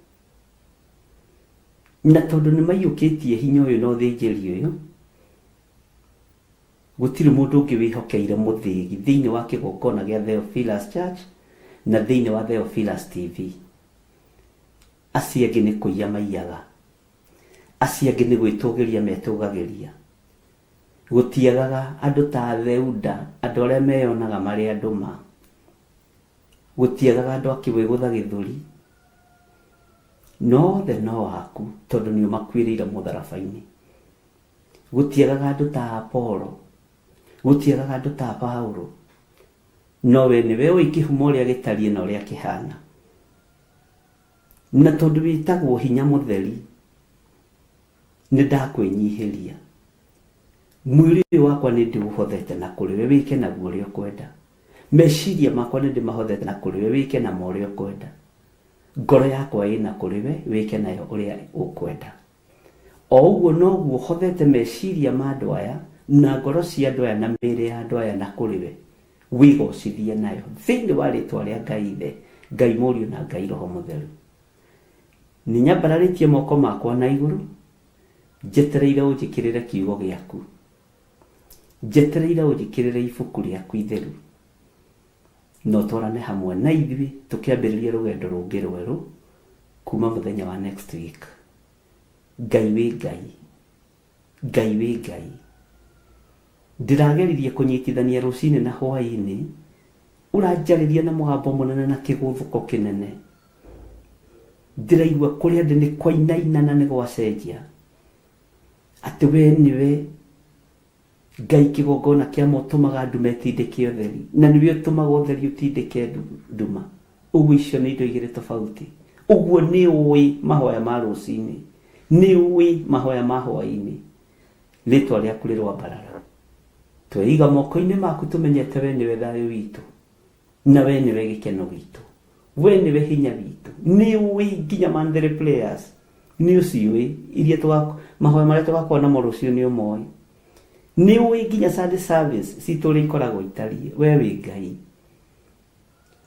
Na tondũ nĩ maiyũkĩtie hinya ũyũ na ũthĩnjĩri ũyũ, gũtirĩ mũndũ ũngĩ wĩhokeire mũthĩgi thĩinĩ wa kĩgongona gĩa Theophilus Church na thĩinĩ wa Theophilus TV. Acio angĩ nĩ kũiya maiyaga. Acio angĩ nĩ gwĩtũgĩria metũgagĩria. Gũtiagaga andũ ta Theuda, andũ arĩa meyonaga marĩ andũ ma. Gũtiagaga andũ a kĩwĩgũtha gĩthũri. No othe no aku tondũ nĩ ũmakuĩrĩire mũtharaba-inĩ. Gũtiagaga andũ ta Apolo. Gũtiagaga andũ ta Paulo. No we nĩwe ũĩ kĩhumo ũrĩa gĩtariĩ na ũrĩa kĩhana. Na tondũ wĩtagwo hinya mũtheri, nĩ ndakwĩnyihĩria. Mwĩrĩ ũyũ wakwa nĩ ndĩũhothete na kũrĩ we, wĩke naguo ũrĩa ũkwenda. Meciria makwa nĩ ndĩmahothete na kũrĩ we, wĩke namo ũrĩa ũkwenda. Ngoro yakwa ĩna kũrĩ we, wĩke nayo ũrĩa ũkwenda. O ũguo noguo hothete meciria ma andũ aya, na ngoro cia andũ aya, na mĩĩrĩ ya andũ aya na kũrĩ we, wĩgocithie nayo. Thĩinĩ wa rĩtwa rĩa Ngai Ithe, Ngai Mũriũ na Ngai Roho Mũtheru. Nĩ nyambararĩtie moko makwa na igũrũ, njetereire ũnjĩkĩrĩre kiugo gĩaku. Njetereire ũnjĩkĩrĩre ibuku rĩaku itheru. Na ũtwarane hamwe na ithuĩ tũkĩambĩrĩria rũgendo rũngĩ rwerũ kuma mũthenya wa next week. Ngai wĩ Ngai. Ngai wĩ Ngai. Ndĩrageririe kũnyitithania rũcinĩ na hwaĩ-inĩ, ũranjarĩria na mũgambo mũnene na kĩgũthũko kĩnene. Ndĩraigua kũrĩa ndĩ nĩ kwainaina na nĩ gwacenjia. Atĩ we nĩwe Ngai kĩgongona kĩa ma ũtũmaga nduma ĩtindĩke ũtheri, na nĩwe ũtũmaga ũtheri ũtindĩke nduma. Ũguo icio nĩ indo igĩrĩ tofauti. Ũguo nĩ ũĩ mahoya ma rũcinĩ, nĩ ũĩ mahoya ma hwaĩ-inĩ. Rĩtwa rĩaku rĩroambarara. Tweiga moko-inĩ maku tũmenyete we nĩwe thayũ witũ, na we nĩwe gĩkeno gitũ, we nĩwe hinya witũ. Nĩ ũĩ nginya monthly prayers, nĩ ũciũĩ iria mahoya marĩa tũgakorwo namo rũciũ nĩ ũmoĩ. Nĩ ũĩ nginya Sunday service citũ ũrĩa ikoragwo itariĩ. We wĩ Ngai.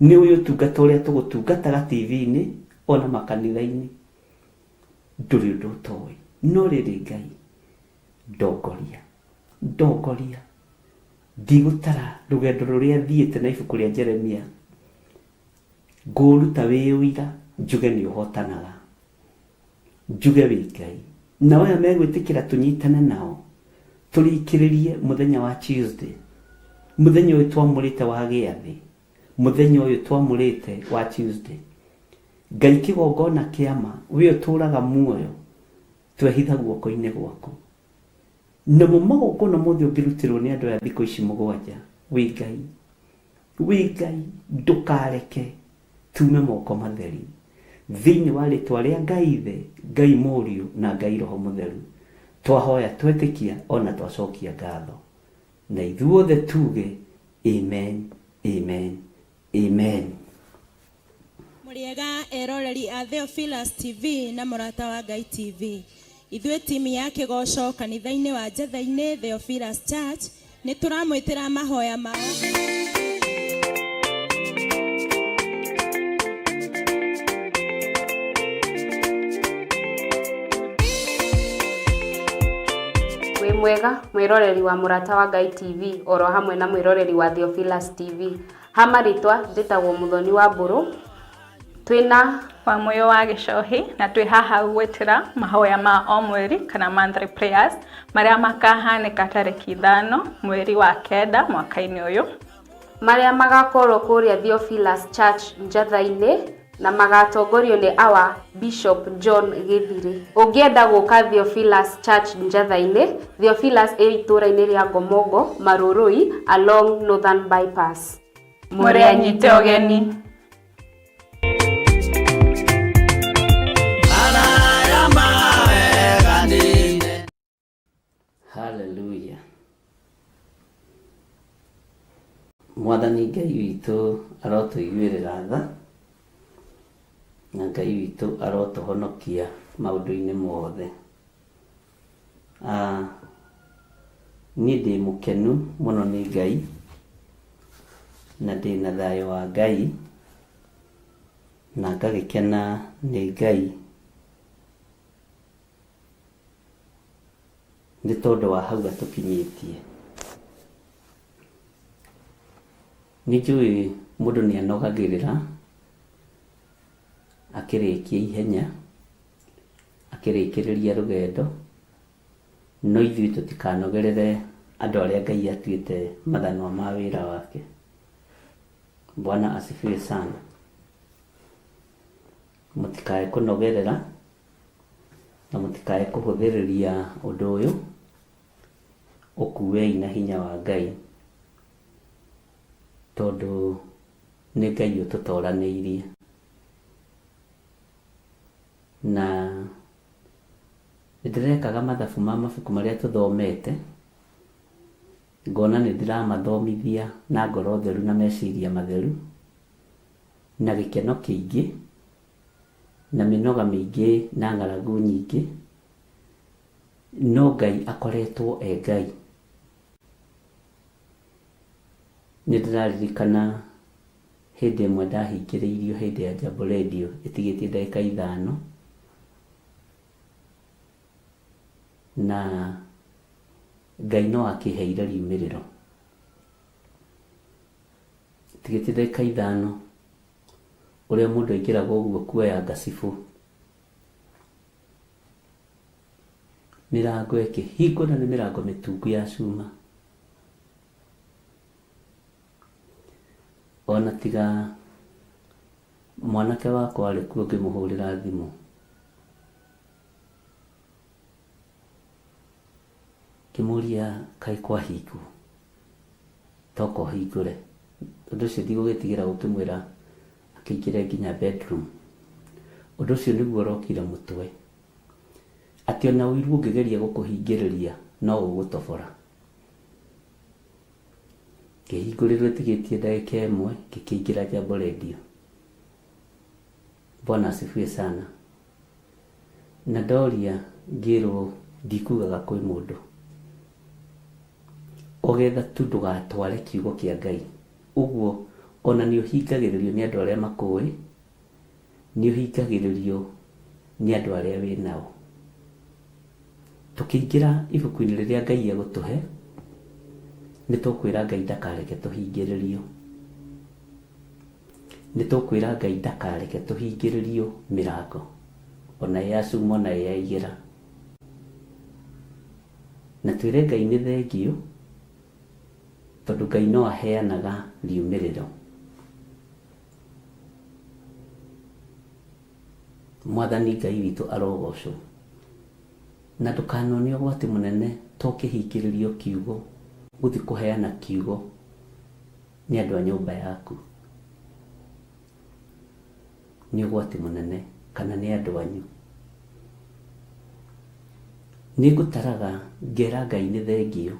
Nĩ ũĩ ũtungata ũrĩa tũgũtungataga TV-inĩ ona makanitha-inĩ. Ndũrĩ ũndũ ũtoĩ. No rĩrĩ Ngai, ndongoria, ndongoria. Ndigũtara rũgendo rũrĩa thiĩte na ibuku rĩa Jeremia. Ngũũruta wĩ ũira, njuge nĩ ũhotanaga. Njuge wĩ Ngai. Nao aya megwĩtĩkĩra tũnyitane nao, tũrĩkĩrĩrie mũthenya wa Tuesday, mũthenya ũyũ twamũrĩte wa gĩathĩ. Mũthenya ũyũ twamũrĩte wa Tuesday. Ngai kĩgongona kĩa ma, we ũtũraga muoyo, twehitha guoko-inĩ gwaku. Namo magongona mothe ũngĩrutĩrwo nĩ andũ aya thikũ ici mũgwanja, wĩ Ngai, wĩ Ngai, ndũkareke tume moko matheri. Thĩinĩ wa rĩtwa rĩa Ngai Ithe, Ngai Mũriũ na Ngai Roho Mũtheru, twahoya twetĩkia ona twacokia ngatho. Na ithuothe tuge amen, amen, amen. Mũrĩega eroreri a Theophilus TV na Mũrata wa Ngai TV. Ithuĩ timu ya kĩgoco kanitha-inĩ wa Njetha-inĩ Theophilus Church nĩ tũramwĩtĩra mahoya mao. Wĩ mwega mwĩroreri wa Mũrata wa Ngai TV oro hamwe na mwĩroreri wa Theophilus TV. Ha marĩtwa njĩtagwo Mũthoni wa Mbũrũ. Twĩna Wamũyũ wa Gĩcohi na twĩ haha gwĩtĩra mahoya ma o mweri kana monthly prayers marĩa makahanĩka tarĩki 5 mweri wa 9 mwaka-inĩ ũyũ. Marĩa magakorwo kũrĩa Theophilus Church Njatha-inĩ na magatongorio nĩ our Bishop John Gĩthirĩ. Ũngĩenda gũka Theophilus Church Njatha-inĩ, Theophilus ĩ itũra-inĩ rĩa Ngomongo, Marurui, along Northern Bypass. Mũrĩ anyite ũgeni. Hallelujah. Mwathani Ngai witũ arotũiguĩrĩra tha, na Ngai witũ arotũhonokia maũndũ-inĩ mothe. Ah, niĩ ndĩ mũkenu mũno nĩ Ngai, na ndĩ na thayũ wa Ngai, na ngagĩkena nĩ Ngai nĩ tondũ wa hau atũkinyĩtie. Nĩ njũĩ mũndũ nĩ anogagĩrĩra akĩrĩkia ihenya, akĩrĩkĩrĩria rũgendo, no ithuĩ tũtikanogerere andũ arĩa Ngai atuĩte mathanwa ma wĩra wake. Bwana asifiwe sana. Mũtikae kũnogerera na mũtikae kũhũthĩrĩria ũndũ ũyũ, ũkuei na hinya wa Ngai, tondũ nĩ Ngai ũtũtoranĩirie. Na nĩndĩrekaga mathabu ma mabuku marĩa tũthomete, ngona nĩ ndĩramathomithia na ngoro theru na meciria matheru, na gĩkeno kĩingĩ, na mĩnoga mĩingĩ na ng'aragu nyingĩ, no Ngai akoretwo e Ngai. Nĩ ndĩraririkana hĩndĩ ĩmwe ndahingĩrĩirio hĩndĩ ya Jambo Radio ĩtigĩtie ndagĩka 5, na Ngai no akĩheire riumĩrĩro. Ĩtigĩtie ndagĩka 5, ũrĩa mũndũ aingĩraga ũguo kuoya ngacibũ, mĩrango ĩkĩhingwo na nĩ mĩrango mĩtungu ya cuma. Ona tiga mwanake wakwa arĩ kuo ngĩmũhũrĩra thimũ, ngĩmũria kaĩ kwahingwo, toka ũhingũre. Ũndũ ũcio ndigũgĩtigĩra gũkĩmwĩra akĩingĩre nginya bedroom. Ũndũ ũcio nĩguo ũrokire mũtwe, atĩ ona ũiru ũngĩgeria gũkũhingĩrĩria no ũgũtobora. Ngĩhingũrĩrwo ĩtigĩtie ndagĩka 1, ngĩkĩingĩra Jambo Radio. Bwana asifiwe sana. Na ndoria ngĩrwo ndikugaga kwĩ mũndũ, ogetha tu ndũgatware kiugo kĩa Ngai. Ũguo ona nĩ ũhingagĩrĩrio nĩ andũ arĩa makũĩ, nĩ ũhingagĩrĩrio nĩ andũ arĩa wĩ nao. Tũkĩingĩra ibuku-inĩ rĩrĩa Ngai egũtũhe, nĩ tũkwĩra Ngai ndakareke tũhingĩrĩrio. Nĩ tũkwĩra Ngai ndakareke tũhingĩrĩrio mĩrango, ona ĩ ya cuma ona ĩ ya igera. Na twĩre Ngai nĩ thengiũ, tondũ Ngai no aheanaga riumĩrĩro. Mwathani Ngai witũ arogocwo. Na ndũkanone ũgwati mũnene ta ũkĩhingĩrĩrio kiugo gũthiĩ kũheana kiugo nĩ andũ a nyũmba yaku. Nĩ ũgwati mũnene kana nĩ andũ anyu. Nĩ ngũtaraga ngera Ngai nĩ thengiũ.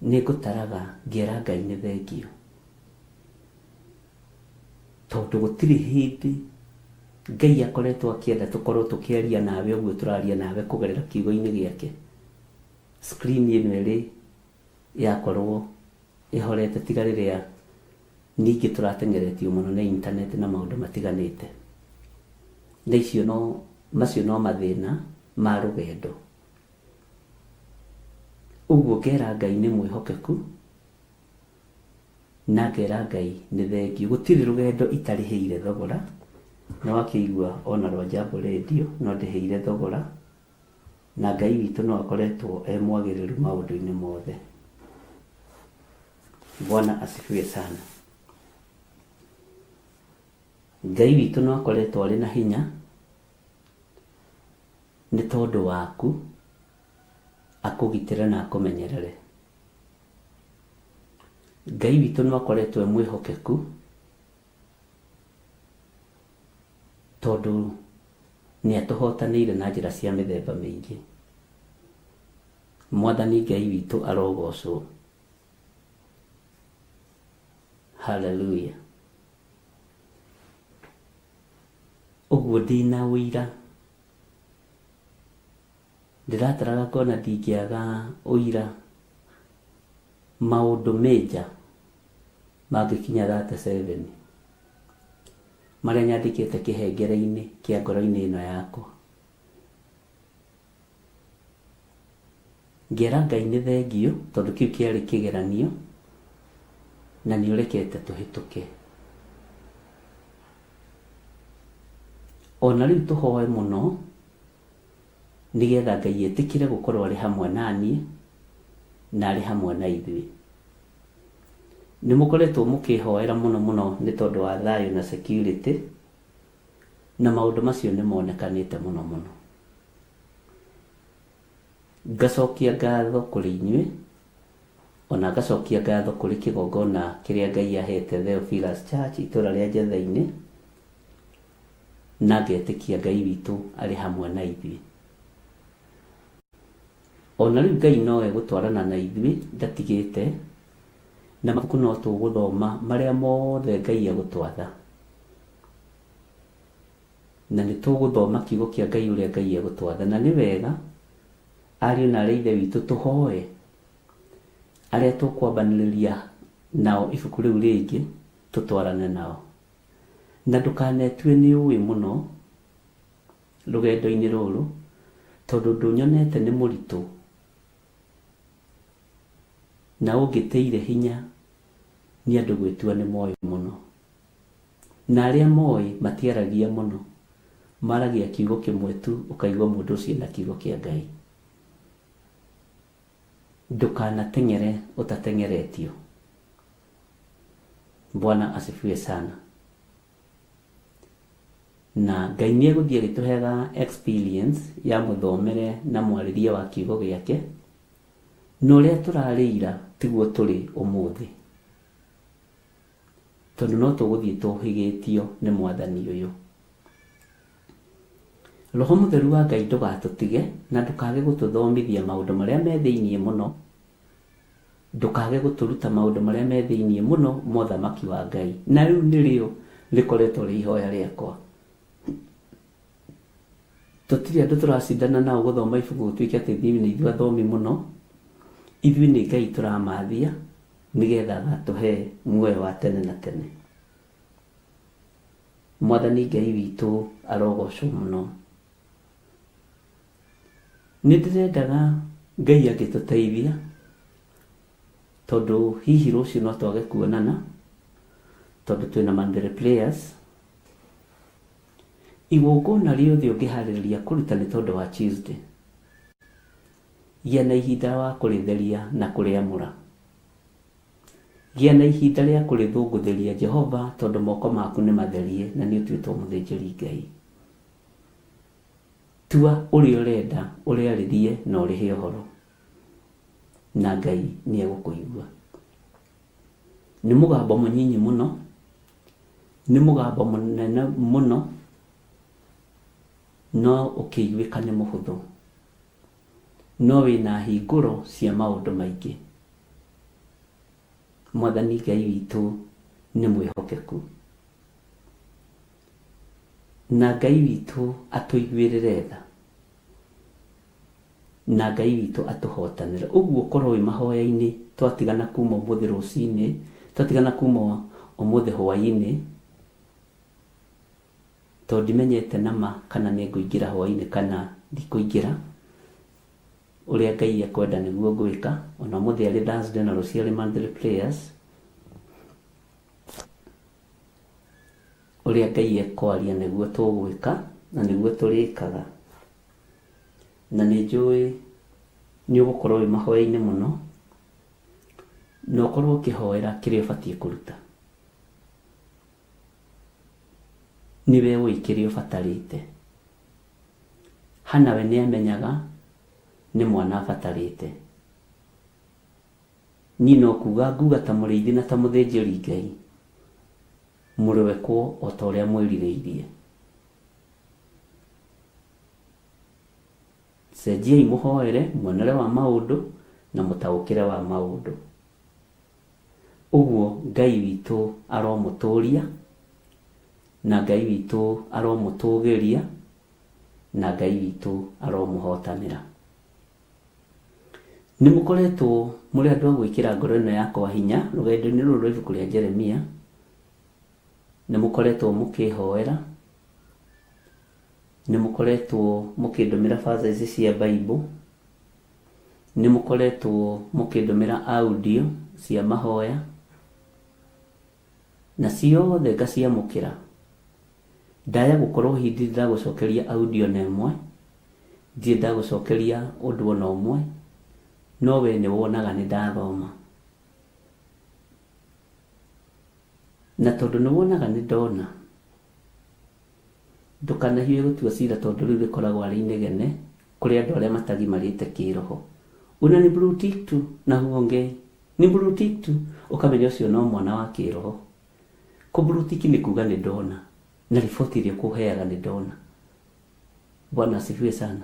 Nĩ ngũtaraga ngera Ngai nĩ thengiũ. Tondũ gũtirĩ hĩndĩ Ngai akoretwo akĩenda tũkorwo tũkĩaria nawe ũguo tũraria nawe kũgerera kiugo-inĩ gĩake. Screen ĩno ĩrĩ yakorwo ĩhorete tiga rĩrĩa ningĩ tũrateng'eretio mũno nĩ internet na maũndũ matiganĩte. Na icio no macio no mathĩna ma rũgendo. Ũguo ngera Ngai nĩ mwĩhokeku na ngera Ngai nĩ thengiũ. Gũtirĩ rũgendo itarĩhĩire thogora, nĩ wakĩigua ona rwa Jambo Radio no ndĩhĩire thogora, na Ngai witũ no akoretwo e mwagĩrĩru maũndũ-inĩ mothe. Bwana asifiwe sana. Ngai witũ no akoretwo arĩ na hinya nĩ tondũ waku, akũgitĩre na akũmenyerere. Ngai witũ no akoretwo e mwĩhokeku tondũ nĩ atũhotanĩire na njĩra cia mĩthemba mĩingĩ. Mwathani Ngai witũ arogocwo. Hallelujah. Ũguo ndĩna ũira, ndĩrataraga ngona ndingĩaga ũira maũndũ major mangĩkinya 37 marĩa nyandĩkĩte kĩhengere-inĩ kĩa ngoro-inĩ ĩno yakwa. Ngera Ngai nĩ thengiũ tondũ kĩu kĩarĩ kĩgeranio na nĩ ũrekete tũhĩtũke. Ona rĩu tũhoe mũno nĩgetha Ngai etĩkĩre gũkorwo arĩ hamwe na niĩ na arĩ hamwe na ithuĩ. Nĩ mũkoretwo mũkĩhoera mũno mũno nĩ tondũ wa thayũ na security, na maũndũ macio nĩ monekanĩte mũno mũno. Ngacokia ngatho kũrĩ inyuĩ, ona ngacokia ngatho kũrĩ kĩgongona kĩrĩa Ngai ahete Theophilus Church itũra rĩa Njetha-inĩ, na ngetĩkia Ngai witũ arĩ hamwe na ithuĩ. Ona rĩu Ngai no egũtwarana na ithuĩ ndatigĩte, na mabuku no tũgũthoma marĩa mothe Ngai egũtwatha. Na nĩ tũgũthoma kiugo kĩa Ngai ũrĩa Ngai egũtwatha. Na nĩ wega ariũ na arĩ a Ithe witũ tũhoe arĩa tũkwambanĩrĩria nao ibuku rĩu rĩngĩ tũtwarane nao. Na ndũkanetue nĩ ũĩ mũno rũgendo-inĩ rũrũ, tondũ ũndũ nyonete nĩ mũritũ na ũngĩtĩire hinya nĩ andũ gwĩtua nĩ moĩ mũno. Na arĩa moĩ matiaragia mũno, maragia kiugo kĩmwe tu ũkaigua mũndũ ũcio ena kiugo kĩa Ngai. Ndũkanateng'ere ũtateng'eretio. Bwana asifiwe sana. Na Ngai nĩ egũthiĩ agĩtũheaga experience ya mũthomere na mwarĩrie wa kiugo gĩake, na ũrĩa tũrarĩ ira tiguo tũrĩ ũmũthĩ. Tondũ no tũgũthiĩ tũhĩgĩtio nĩ Mwathani ũyũ. Roho Mũtheru wa Ngai ndũgatũtige na ndũkage gũtũthomithia maũndũ marĩa me thĩiniĩ mũno, ndũkage gũtũruta maũndũ marĩa me thĩiniĩ mũno ma ũthamaki wa Ngai. Na rĩu nĩrĩo rĩkoretwo rĩ ihoya rĩakwa. Tũtirĩ andũ tũracindana nao gũthoma ibuku gũtuĩke atĩ ithuĩ nĩ ithuĩ athomi mũno. Ithuĩ nĩ Ngai tũramathia nĩgetha agatũhe muoyo wa tene na tene. Mwathani Ngai witũ arogocwo mũno. Nĩ ndĩrendaga Ngai angĩtũteithia, tondũ hihi rũciũ no twage kuonana, tondũ twĩna monthly prayers. Igongona rĩothe ũngĩharĩrĩria kũruta nĩ tondũ wa Tuesday, gĩa na ihinda wa kũrĩtheria na kũrĩamũra. Gĩa na ihinda rĩa kũrĩthũngũthĩria Jehova, tondũ moko maku nĩ matherie na nĩ ũtuĩtwo mũthĩnjĩri Ngai. Tua ũrĩa ũrenda, ũrĩarĩrie na ũrĩhe ũhoro, na Ngai nĩ egũkũigua. Nĩ mũgambo mũnyinyi mũno, nĩ mũgambo mũnene mũno, no ũkĩiguĩka nĩ mũhũthũ, no wĩna hingũro cia maũndũ maingĩ. Mwathani Ngai witũ nĩ mwĩhokeku, na Ngai witũ atũiguĩrĩre tha, na Ngai witũ atũhotanĩre. Ũguo korwo wĩ mahoya-inĩ, twatigana kuma ũmũthĩ rũcinĩ, twatigana kuma ũmũthĩ hwaĩ-inĩ, tondũ ndimenyete nama kana nĩ ngũingĩra hwaĩ-inĩ kana ndikũingĩra, ũrĩa Ngai ekwenda nĩguo ngwĩka. Ona ũmũthĩ arĩ Thursday na rũciũ arĩ monthly prayers, ũrĩa Ngai ekwaria nĩguo tũgwĩka na nĩguo tũrĩkaga. Na nĩ njũĩ nĩ ũgũkorwo wĩ mahoya-inĩ mũno, na ũkorwo ũkĩhoera kĩrĩa ũbatiĩ kũruta. Nĩwe ũĩ kĩrĩa ũbatarĩte. Hana we nĩamenyaga nĩ mwana abatarĩte. Niĩ no kuuga nguuga ta mũrĩithi na ta mũthĩnjĩri Ngai, mũroekwo o ta ũrĩa mwĩrirĩirie. Cenjiai mũhoere muonere wa maũndũ na mũtaũkĩre wa maũndũ. Ũguo Ngai witũ aromũtũria, na Ngai witũ aromũtũgĩria, na Ngai witũ aromũhotanĩra. Nĩ mũkoretwo mũrĩ andũ a gwĩkĩra ngoro ĩno yakwa hinya rũgendo-inĩ rũrũ rwa ibuku rĩa Jeremia. Nĩ mũkoretwo mũkĩhoera, nĩ mũkoretwo mũkĩndũmĩra verses cia Bible, nĩ mũkoretwo mũkĩndũmĩra audio cia mahoya, na ciothe ngaciamũkĩra. Ndaya gũkorwo hihi ndirĩ ndagũcokeria audio na ĩmwe, ndirĩ ndagũcokeria ũndũ ona ũmwe, no we nĩ wonaga nĩ ndathoma. Na tondũ nĩ wonaga nĩ ndona, ndũkanahiũhe gũtua cira tondũ rĩu rĩkoragwo arĩ inegene kũrĩ andũ arĩa matagimarĩte kĩroho. Una ni blue tick tu na huongei. Ni blue tick tu, ũkamenya ũcio no mwana wa kĩroho. Kũ blue tick nĩ kuga nĩ ndona, na riboti ĩrĩa ũkũheaga nĩ ndona. Bwana asifiwe sana.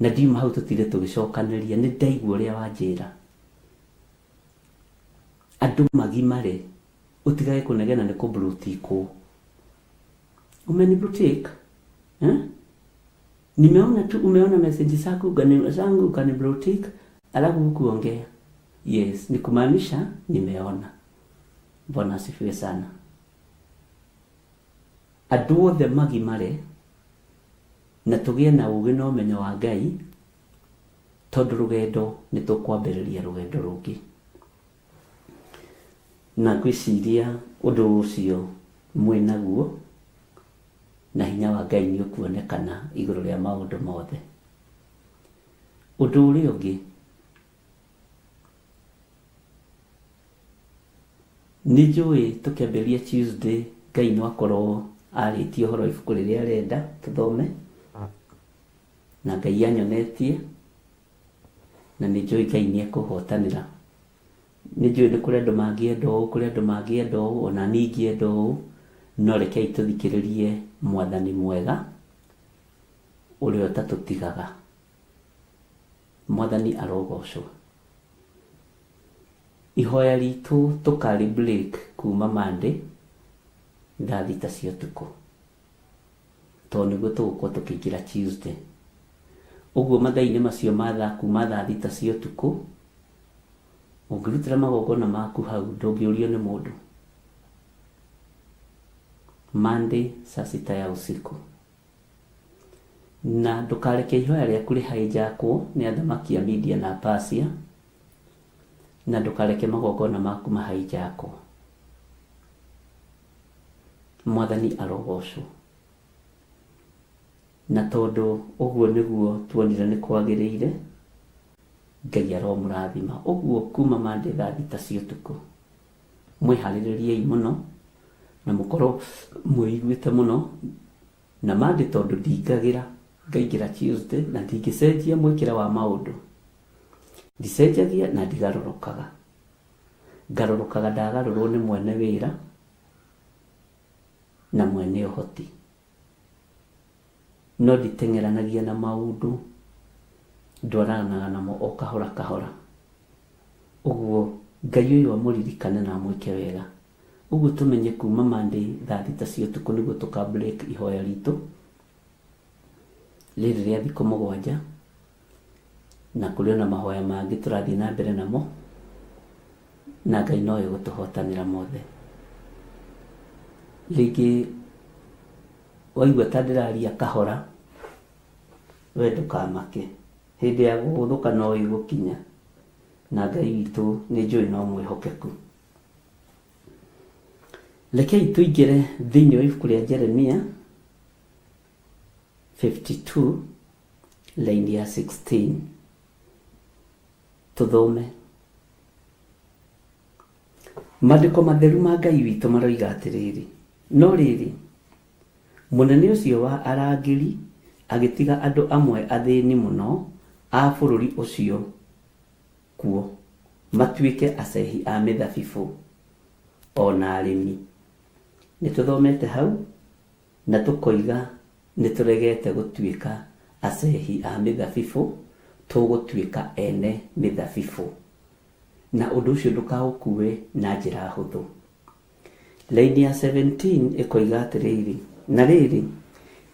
Na ndiuma hau tũtinde tũgĩcokanĩria, nĩ ndaigua ũrĩa wanjĩra. Andũ magimare, ũtigage kũnegena nĩ kũ blue tick-wo. Umeni blue tick? Eh? Nimeona tu umeona message zangu zangu ukani blue tick, alafu hukuongea. Yes, ni kumaanisha nimeona. Bwana asifiwe sana. Andũ othe magimare na tũgĩe na ũũgĩ na ũmenyo wa Ngai, tondũ rũgendo nĩ tũkwambĩrĩria rũgendo rũngĩ. Na ngwĩciria ũndũ ũcio mwĩ naguo, na hinya wa Ngai nĩ ũkuonekana igũrũ rĩa maũndũ mothe. Ũndũ ũrĩa ũngĩ, nĩ njũĩ tũkĩambĩrĩria Tuesday Ngai no akorwo arĩtie ũhoro wa ibuku rĩrĩa arenda tũthome, na Ngai anyonetie, na nĩ njũĩ Ngai nĩ ekũhotanĩra. Nĩ njũĩ nĩ kũrĩ andũ mangĩenda ũũ, kũrĩ andũ mangĩenda ũũ, ona niĩ ingĩenda ũũ, no rekei tũthikĩrĩrie Mwathani mwega ũrĩa ũtatũtigaga. Mwathani arogocwo. Ihoya ritũ tũkarĩ break kuma Monday thaa thita cia ũtukũ, tondũ nĩguo tũgũkorwo tũkĩingĩra Tuesday. Ũguo mathaa-inĩ macio ma thaa kuma thaa thita cia ũtukũ, ũngĩrutĩra magongona maku hau ndũngĩũrio nĩ mũndũ. Monday saa sita ya usiku. Na ndũkareke ihoya rĩaku rĩhĩnjakwo nĩ athamaki a Media na Persia, na ndũkareke magongona maku mahĩnjakwo. Mwathani arogocwo. Na tondũ ũguo nĩguo tuonire nĩ kwagĩrĩire, Ngai aromũrathima. Ũguo kuma Monday thaa thita cia ũtukũ, mwĩharĩrĩriei mũno na mũkorwo mwĩiguĩte mũno. Na Monday tondũ ndingagĩra, ngaingĩra Tuesday na ndingĩcenjia mwĩkĩre wa maũndũ. Ndicenjagia na ndigarũrũkaga. Ngarũrũkaga ndagarũrwo nĩ mwene wĩra na mwene ũhoti. No nditeng'eranagia na maũndũ, ndwaranaga namo o kahora kahora. Ũguo Ngai ũyũ amũririkane na amwĩke wega. Ũguo tũmenye kuma Monday thaa thita cia ũtukũ nĩguo tũka break ihoya ritũ rĩrĩ rĩa thikũ mũgwanja, na kũrĩ ona mahoya mangĩ tũrathiĩ na mbere namo, na Ngai no egũtũhotanĩra mothe. Rĩngĩ waigua ta ndĩraria kahora, we ndũkamake, hĩndĩ ya gũgũthũka no ĩgũkinya, na Ngai witũ nĩ njũĩ no mwĩhokeku. Rekei tũingĩre thĩinĩ wa ibuku rĩa Jeremia 52 line ya 16 tũthome. Maandĩko matheru ma Ngai witũ maroiga atĩrĩrĩ, no rĩrĩ, mũnene ũcio wa arangĩri agĩtiga andũ amwe athĩni mũno a bũrũri ũcio kuo matuĩke acehi a mĩthabibũ o na arĩmi. Nĩ tũthomete hau na tũkoiga nĩ tũregete gũtuĩka acehi a mĩthabibũ, tũgũtuĩka ene mĩthabibũ. Na ũndũ ũcio ndũkaũkue na njĩra hũthũ. Raini ya 17 ĩkoiga atĩrĩrĩ, na rĩrĩ,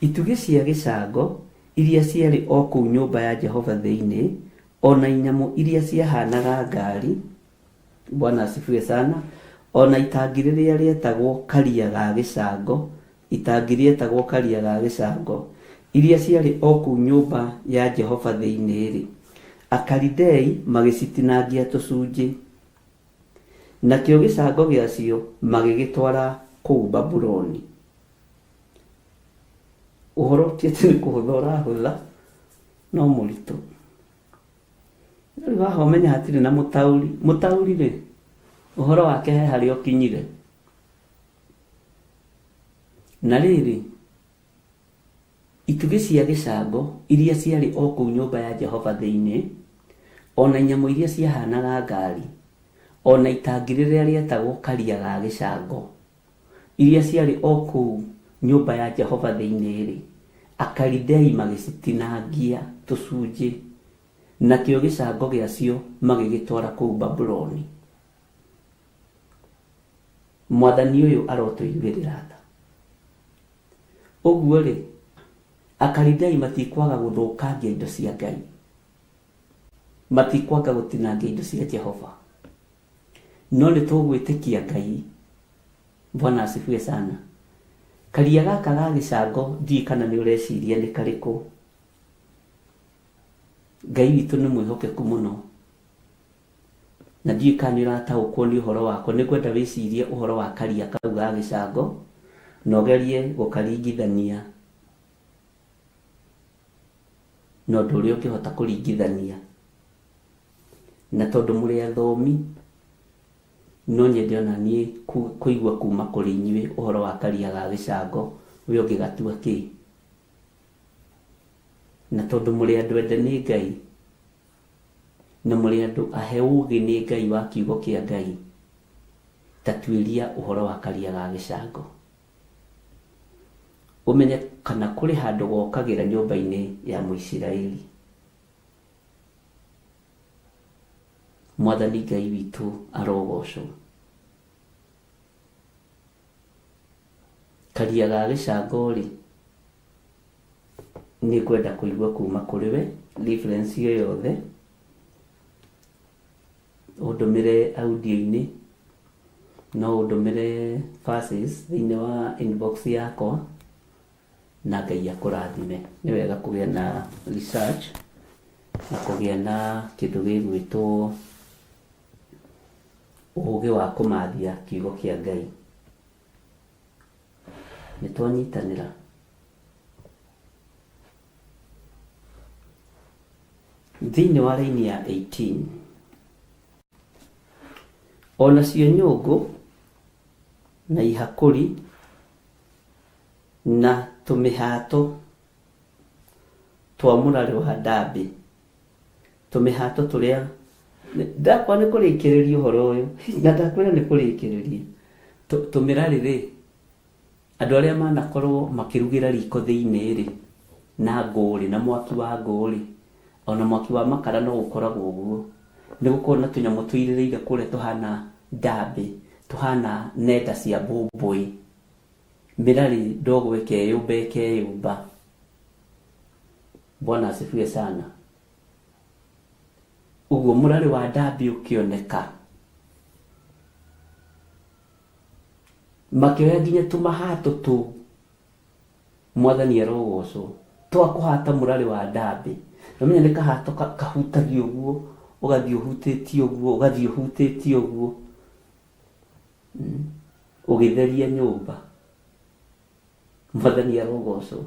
itugĩ cia gĩcango iria ciarĩ o kũu nyũmba ya Jehova thĩinĩ, o na inyamũ iria ciahanaga ngari, Bwana asifiwe sana, o na itangi rĩrĩa rĩetagwo Karia ga Gĩcango, itangi rĩetagwo Karia ga Gĩcango, iria ciarĩ o kũu nyũmba ya Jehova thĩinĩ-rĩ, Akalidei magĩcitinangia tũcunjĩ. Nakĩo gĩcango gĩacio magĩgĩtwara kũu Babuloni. Ũhoro ti atĩ nĩ kũhũtha ũrahũtha, no mũritũ. No rĩu haha ũmenye hatirĩ na mũtaũri. Mũtaũri rĩ, ũhoro wake he harĩa ũkinyire. Na rĩrĩ, Itugĩ cia gĩcango iria ciarĩ o kũu nyũmba ya Jehova thĩinĩ, o na nyamũ iria ciahaanaga ngaari, o na itangi rĩrĩa rĩetagwo Karia ga Gĩcango, iria ciarĩ o kũu nyũmba ya Jehova thĩinĩ-rĩ, Akalidei magĩcitinangia tũcunjĩ, nakĩo gĩcango gĩacio magĩgĩtwara kũu Babuloni. Mwathani ũyũ arotũiguĩrĩra tha. Ũguo-rĩ, Akalidei matikwaga gũthũkangia indo cia Ngai, matikwaga gũtinangia indo cia Jehova. No nĩ tũgwĩtĩkia Ngai. Bwana asifiwe sana. Karia gaka ga gĩcango ndiũĩ kana nĩ ũreciria nĩ karĩkũ. Ngai witũ nĩ mwĩhokeku mũno. Na ndiũĩ kana nĩ ũrataũkwo nĩ ũhoro wakwa, nĩ ngwenda wĩcirie ũhoro wa karia kau ga gĩcango, na ũgerie gũkaringithania na ũndũ ũrĩa ũngĩhota kũringithania. Na tondũ mũrĩ athomi, no nyende ona niĩ kũigua kuma kũrĩ inyuĩ ũhoro wa karia ga gĩcango, we ũngĩgatua kĩ? Na tondũ mũrĩ andũ ende nĩ Ngai, Na mũrĩ andũ ahe ũũgĩ nĩ Ngai wa kiugo kĩa Ngai, ta tuĩria ũhoro wa karia ga gĩcango. Ũmenye kana kũrĩ handũ gokagĩra nyũmba-inĩ ya Mũisiraeli. Mwathani Ngai witũ arogoocwo. Karia ga gĩcango-rĩ, nĩ ngwenda kũigua kuma kũrĩ we reference o yothe, ũndũmĩre audio-inĩ, no ũndũmĩre verses thĩinĩ wa inbox yakwa, na Ngai akũrathime. Nĩ wega kũgĩa na research na kũgĩa na kĩndũ gĩgwĩtwo ũgĩ wa kũmathia kiugo kĩa Ngai. Nĩ twanyitanĩra? Thĩinĩ wa raini ya 18. O nacio nyũngũ na ihakũri na tũmĩhato twa mũrarĩ wa ndambĩ, tũmĩhato tũrĩa ndakwa nĩ kũrĩkĩrĩria ũhoro ũyũ na ndakwĩra nĩ kũrĩkĩrĩria tũmĩrarĩ rĩ andũ arĩa manakorwo makĩrugĩra riko thĩinĩ rĩ na ngũ rĩ na mwaki wa ngũ rĩ ona mwaki wa makara no ũkoragwo ũguo nĩ gũkorwo na tũnyamũ tũirĩrĩire kũrĩa tũhana ndambĩ tũhana nenda cia mbũmbũĩ mĩrarĩ ndogo ĩkeyũmba ĩkeyũmba. Bwana asifiwe sana. Ũguo mũrarĩ wa ndambĩ ũkĩoneka makĩoya nginya tũmahato tũu mwathani arogocwo twakũhata mũrarĩ wa ndambĩ namenya nĩ kahato kahutagia ũguo ũgathiĩ ũhutĩtie ũguo ũgathiĩ ũhutĩtie ũguo ũgĩtheria nyũmba mwathani arogocwo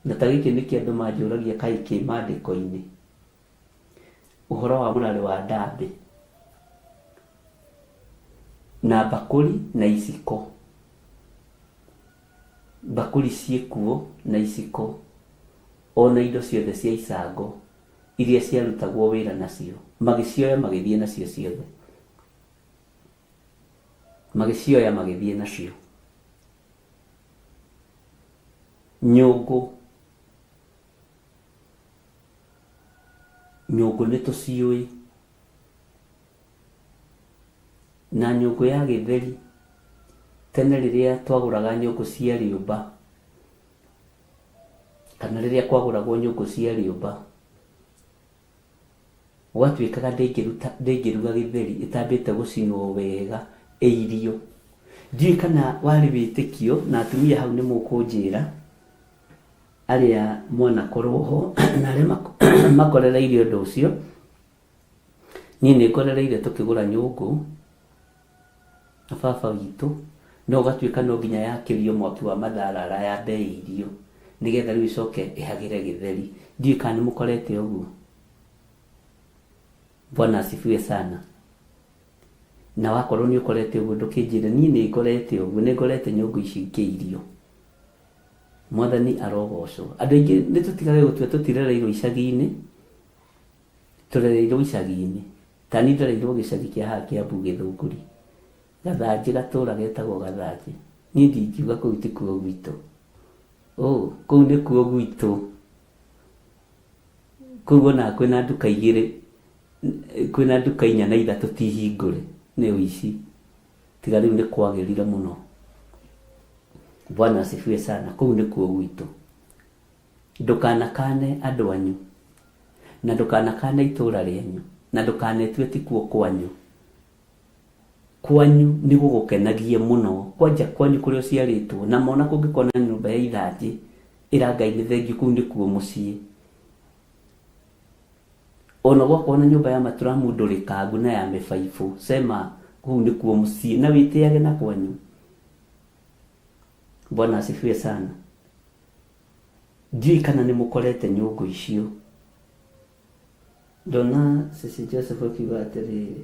na ta gĩkĩ nĩkĩo andũ manjũragia kaĩ kĩ maandĩko-inĩ ũhoro wa mũrarĩ wa ndambĩ na mbakũri na iciko mbakũri ciĩkuo na iciko ona indo ciothe cia icango iria ciarutagwo wĩra nacio magĩcioya magĩthiĩ nacio ciothe magĩcioya magĩthiĩ nacio nyũngũ nyũngũ nĩ tũciũĩ na nyũngũ ya gĩtheri tene rĩrĩa twagũraga nyũngũ cia rĩũmba kana rĩrĩa kwagũragwo nyũngũ cia rĩũmba gwatuĩkaga ndĩngĩruga gĩtheri ĩtambĩte gũcinwo wega ĩirio ndiũĩ kana warĩ wĩtĩkio na atumia hau nĩ mũkũnjĩra arĩa mwanakorwo ho na arĩa makorereire ũndũ ũcio niĩ nĩ ngorereire tũkĩgũra nyũngũ na baba witũ no ũgatuĩka no nginya yakĩrio mwaki wa matharara yambe ĩirio nĩgetha rĩu ĩcoke ĩhagĩre gĩtheri ndiũĩ kana nĩ mũkorete ũguo. Bwana asifiwe sana. Na wakorwo nĩ ũkorete ũguo ndũkĩnjĩre niĩ nĩ ngorete ũguo nĩ ngorete nyũngũ ici ngĩirio mwathani arogocwo andũ aingĩ nĩ tũtigage gũtua tũtirereirwo icagi-inĩ tũrereirwo icagi-inĩ ta niĩ ndereirwo gĩcagi kĩa haha Kĩambu Gĩthũngũri Gathanjĩ gatũra getagwo Gathanjĩ niĩ ndingiuga kũu ti kuo gwitũ kũu nĩkuo gwitũ kũu ona kwĩna nduka igĩrĩ kwĩna nduka inya na ithatũ ti hingũre nĩ ũici tiga rĩu nĩ kwagĩrire mũno. Bwana asifiwe sana kũu nĩkuo gwitũ ndũkanakane andũ anyu na ndũkanakane itũra rĩanyu na ndũkanetue ti kuo kwanyu kwanyu nĩ gũgũkenagie mũno kwanja kwanyu kũrĩa ũciarĩtwo na mona kũngĩkorwo na nyũmba ya ithanjĩ ĩra Ngai nĩ thengiũ kũu nĩkuo mũciĩ ona gwakorwo na nyũmba ya maturamu ndũrĩkangu na ya mĩbaibũ sema kũu nĩkuo mũciĩ na wĩtĩage na kwanyu. Bwana asifiwe sana. Ndiũĩ kana nĩ mũkorete nyũngũ icio ndona Sisi Joseph akiuga atĩrĩrĩ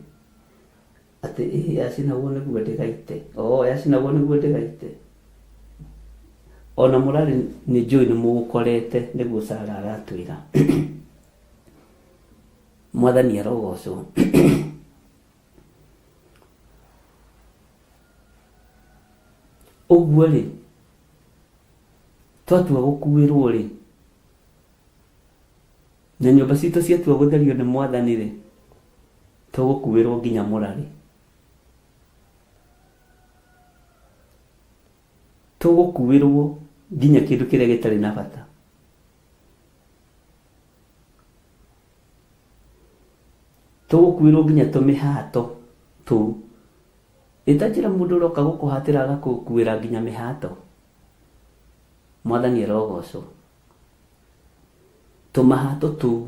atĩ ĩĩ yacinagwo nĩguo ndĩgaite yacinagwo nĩguo ndĩgaite ona mũrarĩ nĩ njũĩ nĩ mũũkorete nĩguo Sara aratwĩra mwathani arogocwo ũguo rĩ twatua gũkuĩrwo rĩ na nyũmba citũ ciatua gũtherio nĩ mwathani rĩ tũgũkuĩrwo nginya mũrarĩ tũgũkuĩrwo nginya kĩndũ kĩrĩa gĩtarĩ na bata tũgũkuĩrwo nginya tũmĩhato tũu ĩta njĩra mũndũ ũroka gũkũhatĩra agakũkuĩra nginya mĩhato mwathani arogocwo tũmahato tũu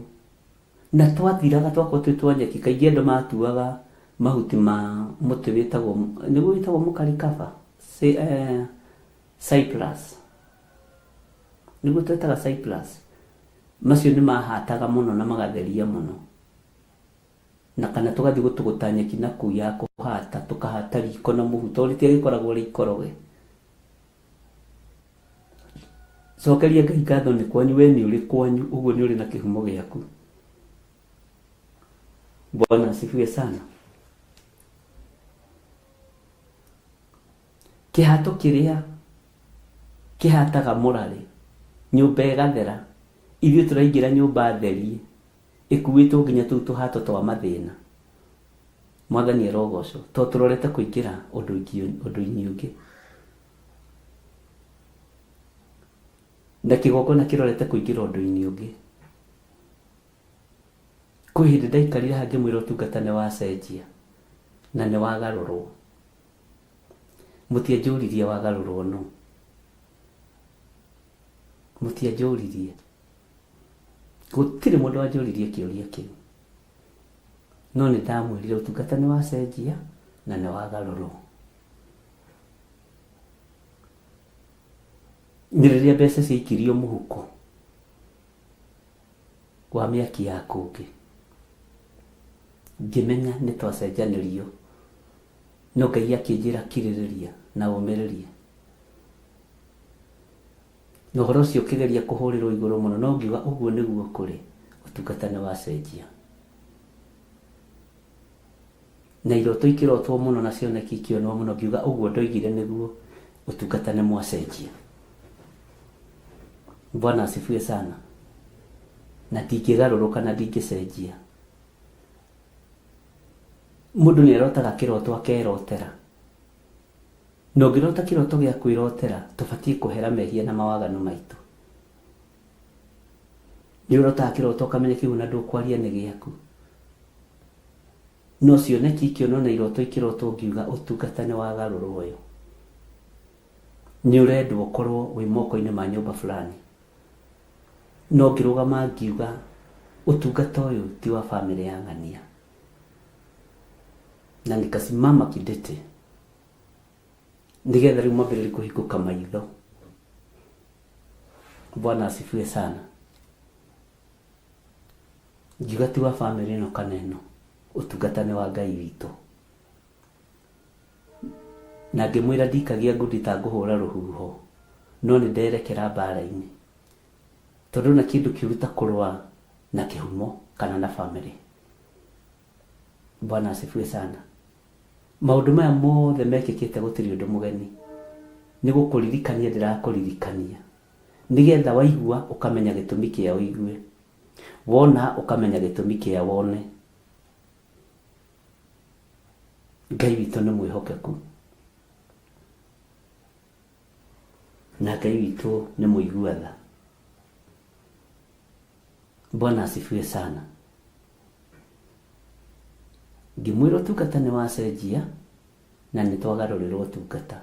na twathiraga twakorwo twĩ twa nyeki kaingĩ andũ matuaga mahuti ma mũtĩ wĩtagwo nĩguo wĩtagwo mũkarikaba cyprus nĩguo twetaga cyprus Macio nĩ mahataga mũno na magatheria mũno. Na kana tũgathiĩ gũtũgũta nyeki na kũu ya kũhata, tũkahata riko na mũhu tondũ rĩtiagĩkoragwo rĩ ikoroge. Cokeria Ngai ngatho nĩ kwanyu, we nĩ ũrĩ kwanyu, ũguo nĩ ũrĩ na kĩhumo gĩaku. Bwana asifiwe sana. Kĩhato kĩrĩa kĩhataga mũrarĩ, nyũmba ĩgathera, ithuĩ tũraingĩra nyũmba therie, ĩkuĩtwo nginya tũu tũhato twa mathĩna. Mwathani arogocwo, tondũ tũrorete kũingĩra ũndũ-inĩ ũngĩ. Na kĩgongona kĩrorete kũingĩra ũndũ-inĩ ũngĩ. Kwĩ hĩndĩ ndaikarire haha ngĩmwĩra ũtungata nĩ wacenjia na nĩ wagarũrwo. Mũtianjũririe wagarũrwo nũ. Mũtianjũririe. Gũtirĩ mũndũ wanjũririe kĩũria kĩu. No nĩ ndamwĩrire ũtungata nĩ wacenjia na nĩ wagarũrwo. Nĩ rĩrĩa mbeca ciaikirio mũhuko wa mĩaki ya kũngĩ, ngĩmenya nĩ twacenjanĩrio. No Ngai akĩnjĩra kirĩrĩria na ũmĩrĩrie. Na ũhoro ũcio ũkĩgeria kũhũrĩrwo igũrũ mũno, no ngiuga ũguo nĩguo kũrĩ, ũtungata nĩ wacenjia. Na iroto ikĩrotwo mũno na cioneki ikĩonwo mũno, ngiuga ũguo ndoigire nĩguo, ũtungata nĩ mwacenjia. Bwana asifiwe sana. Na ndingĩgarũrũka na ndingĩcenjia. Mũndũ nĩ arotaga kĩroto akerotera. Na ũngĩrota kĩroto gĩa kwĩrotera, tũbatiĩ kũhera mehia na mawaganu maitũ. Nĩ ũrotaga kĩroto ũkamenya kĩu ona ndũkwaria nĩ gĩaku. No cioneki ikĩonwo na iroto ikĩrotwo ngiuga ũtungata nĩ wagarũrwo ũyũ. Nĩ ũrendwo ũkorwo wĩ moko-inĩ ma nyũmba fulani. No ngĩrũgama ngiuga ũtungata ũyũ ti wa bamĩrĩ ya ng'ania. Na nikasimama kidete nĩgetha rĩu mambĩrĩrie kũhingũka maitho. Bwana asifiwe sana. Ngiuga ti wa bamĩrĩ ĩno kana ĩno, ũtungata nĩ wa Ngai witũ. Na ngĩmwĩra ndikagia ngundi ta ngũhũra rũhuho, no nĩ nderekera mbara-inĩ. Tondũ na kĩndũ kĩũru ta kũrũa na kĩhumo kana na bamĩrĩ. Bwana asifiwe sana. Maũndũ maya mothe mekĩkĩte gũtirĩ ũndũ mũgeni. Nĩ gũkũririkania ndĩrakũririkania. Nĩgetha waigua ũkamenya gĩtũmi kĩa ũigue. Wona ũkamenya gĩtũmi kĩa wone. Ngai witũ nĩ mwĩhokeku. Na Ngai witũ nĩ mũigua tha. Bwana asifiwe sana. Ngĩmwĩra ũtungata nĩ wacenjia na nĩ twagarũrĩrwo ũtungata.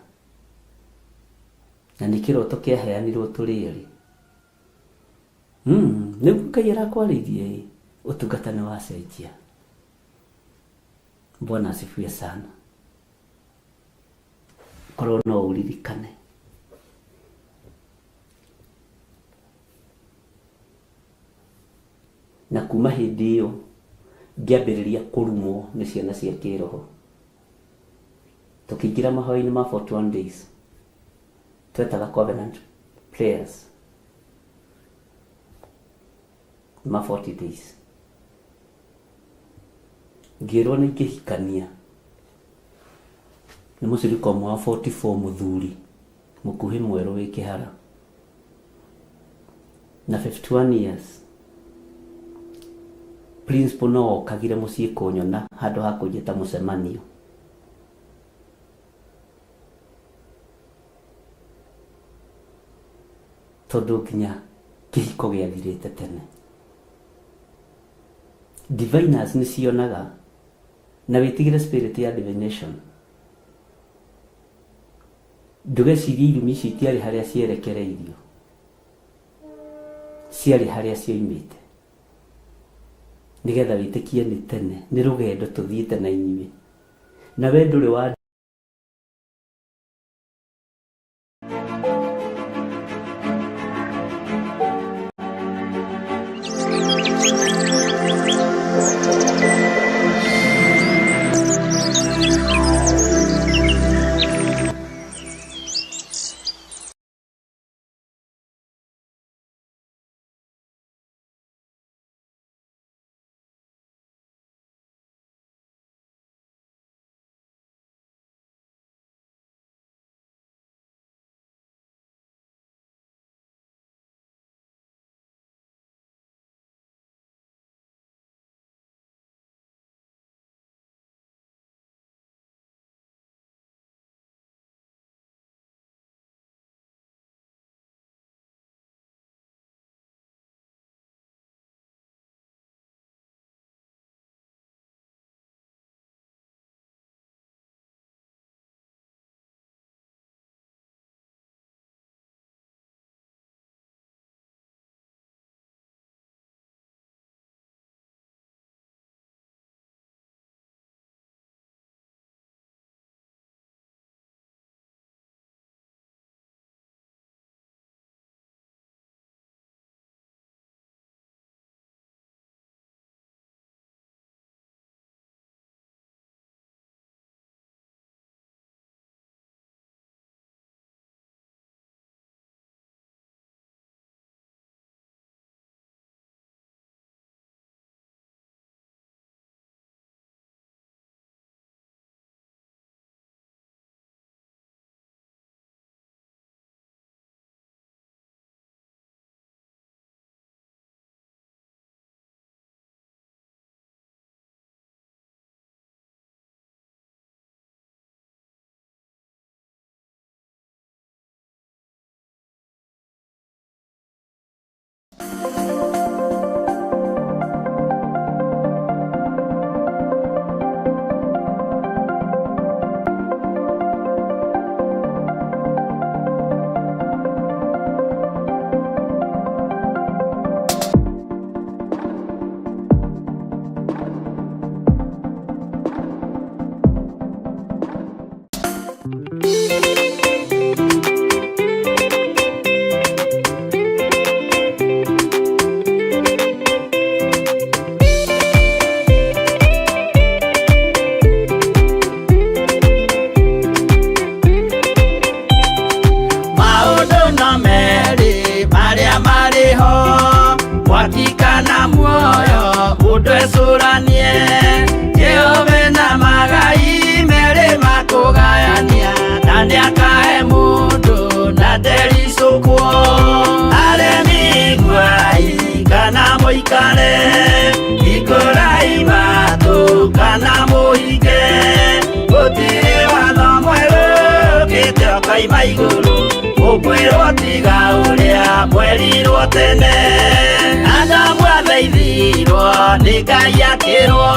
Na nĩ kĩroto kĩaheanirwo tũrĩ erĩ. Nĩguo Ngai arakwarĩirie ĩ, ũtungata nĩ wacenjia. Bwana asifiwe sana. Korwo no ũririkane. Na kuma hĩndĩ ĩyo ngĩambĩrĩria kũrumwo nĩ ciana cia kĩroho. Tũkĩingĩra mahoya-inĩ ma 41 days, twetaga covenant prayers ma 40 days. Ngĩrwo nĩ ingĩhikania nĩ mũcirika ũmwe wa 44 mũthuri mũkuhĩ mwerũ wĩ kĩhara na 51 years. Principal no okagire mũciĩ kũnyona handũ ha kũnjĩta mũcemanio. Tondũ nginya kĩhiko gĩathirĩte tene. Diviners nĩ cionaga na wĩtigĩre spirit ya divination. Ndũgecirie irumi ici itiarĩ harĩa cierekereirio, ciarĩ harĩa cioimĩte. Nĩgetha wĩtĩkie nĩ tene, nĩ rũgendo tũthiĩte na inyuĩ. Na we ndũrĩ wa wĩho mwaki kana muoyo mũndũ ecũranie Jehova na magai merĩ makũgayania na nĩakahe mũndũ na ndericũkwo aremi iguai kana mũikare ikũrai matũ kana mũhinge gũtirĩ watho mwerũ ũkĩte ũkoima igũrũ ũkwĩrwo tiga ũrĩa mwerirwo tene Adamu athaithirwo nĩ Ngai akĩrwo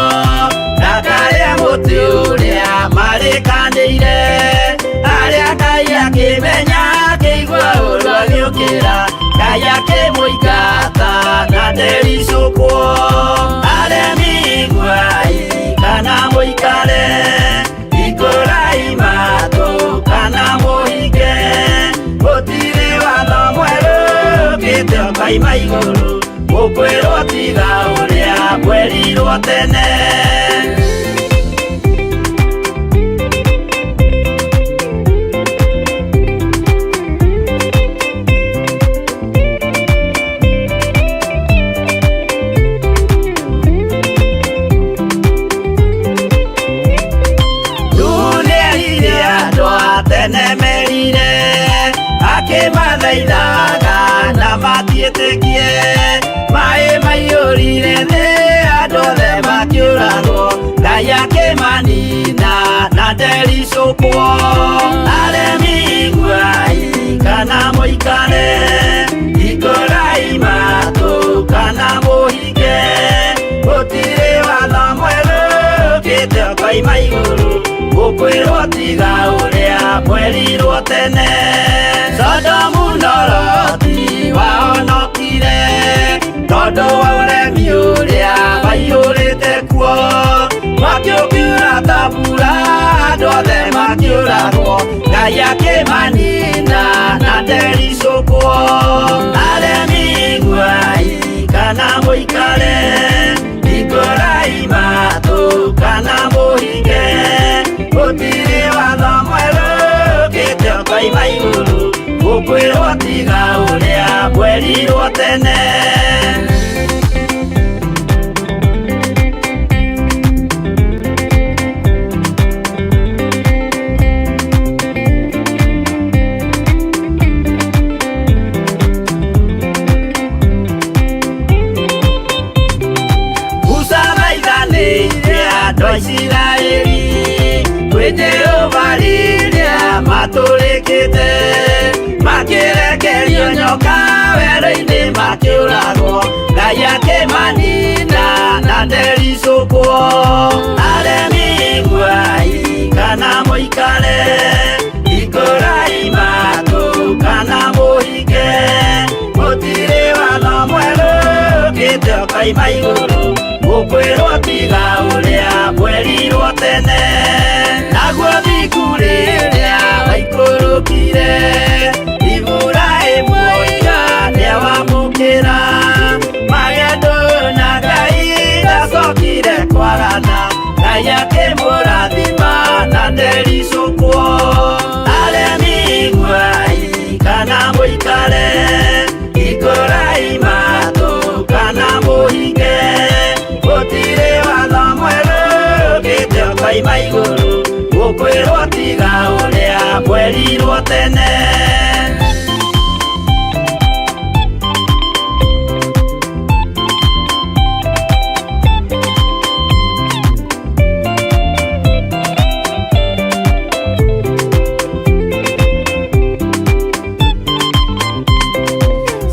ndakarĩe mũtĩ ũrĩa marĩkanĩire arĩa Ngai akĩmenya akĩigua ũru agĩũkĩra Ngai akĩmũingata na ndericũkwo aremi iguai kana mũikare ikũrai matũ kana mũhinge gũtirĩ watho mwerũ ũkĩte ũkoima igũrũ ũkwĩrwo tiga ũrĩa mwerirwo tene. Nĩerire andũ a tene merire akĩmathaithaga na matiĩtĩkie maĩ maiyũrire thĩ andũ othe makĩũragwo Ngai akĩmanina na ndericũkwo aremi iguai kana mũikare ikũrai matũ kana mũhinge gũtirĩ watho mwerũ ũkĩte ũkoima igũrũ ũkwĩrwo tiga ũrĩa mwerirwo tene Sodomu na Loti wahonokire tondũ wa ũremi ũrĩa waiyũrĩte kuo mwaki ũkiura ta mbura andũ othe makĩũragwo Ngai akĩmanina na ndericũkwo aremi iguai kana mũikare ikũrai matũ kana mũhinge gũtirĩ watho mwerũ ũkĩte ũkoima igũrũ ũkwĩrwo tiga ũrĩa mwerirwo tene. Musa thaithanĩire andũ a Isiraeli kwĩ Jehova rĩrĩa matũrĩkĩte makĩrekerio nyoka werũ-inĩ makĩũragwo Ngai akĩmanina na ndericũkwo aremi iguai kana mũikare ikũrai matũ kana mũhinge gũtirĩ watho mwerũ ũkĩte ũkoima igũrũ ũkwĩrwo tiga ũrĩa mwerirwo tene naguo thingu rĩrĩa waikũrũkire Iburahĩmu oiga nĩawamũkĩra magendo na Ngai ndacokire kwagana Ngai akĩmũrathima na ndericũkwo aremi iguai kana mũikare ikũrai matũ kana mũhinge gũtirĩ watho mwerũ ũkĩte ũkoima igũrũ ũkwĩrwo tiga ũrĩa mwerirwo tene.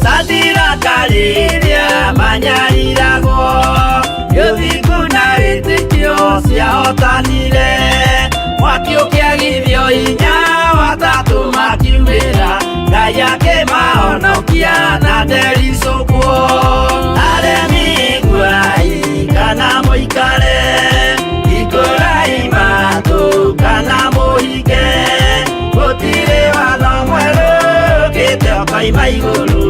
Sadiraka rĩrĩa manyariragwo gĩthingu na wĩtĩkio ciahotanire mwaki ũkĩagithio hinya watatũ makiumĩra Ngai akĩmahonokia na ndericũkwo aremi iguai kana mũikare ikũrai matũ kana mũhinge gũtirĩ watho mwerũ ũkĩte ũkoima igũrũ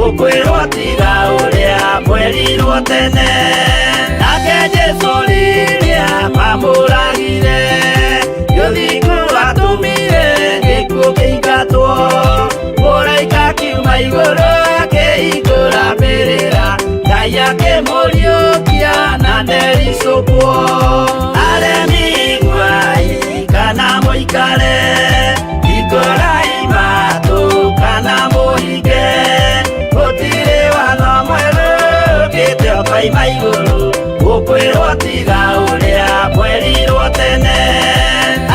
ũkwĩrwo tiga ũrĩa mwerirwo tene nake Jesũ rĩrĩa mamũragire gĩthingu atũmire gĩkuũ kĩingatwo mũraika akiuma igũrũ akĩhingũra manericũkwo. Aremi iguai kana mũikare, hingũrai matũ kana mũhinge. Gũtirĩ watho mwerũ ũkĩte ũkoima igũrũ, ũkwĩrwo tiga ũrĩa mwerirwo tene.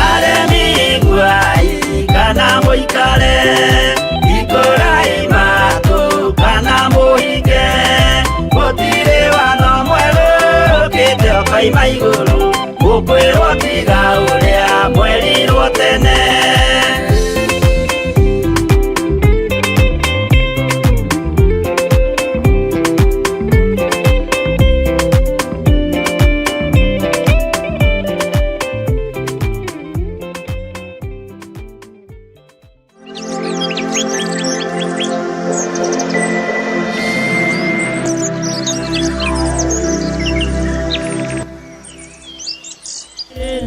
Aremi iguai kana mũikare, hingũrai matũ kana mũhinge. Gũtirĩ watho mwerũ ũkĩte ũkoima igũrũ, ũkwĩrwo tiga ũrĩa mwerirwo tene.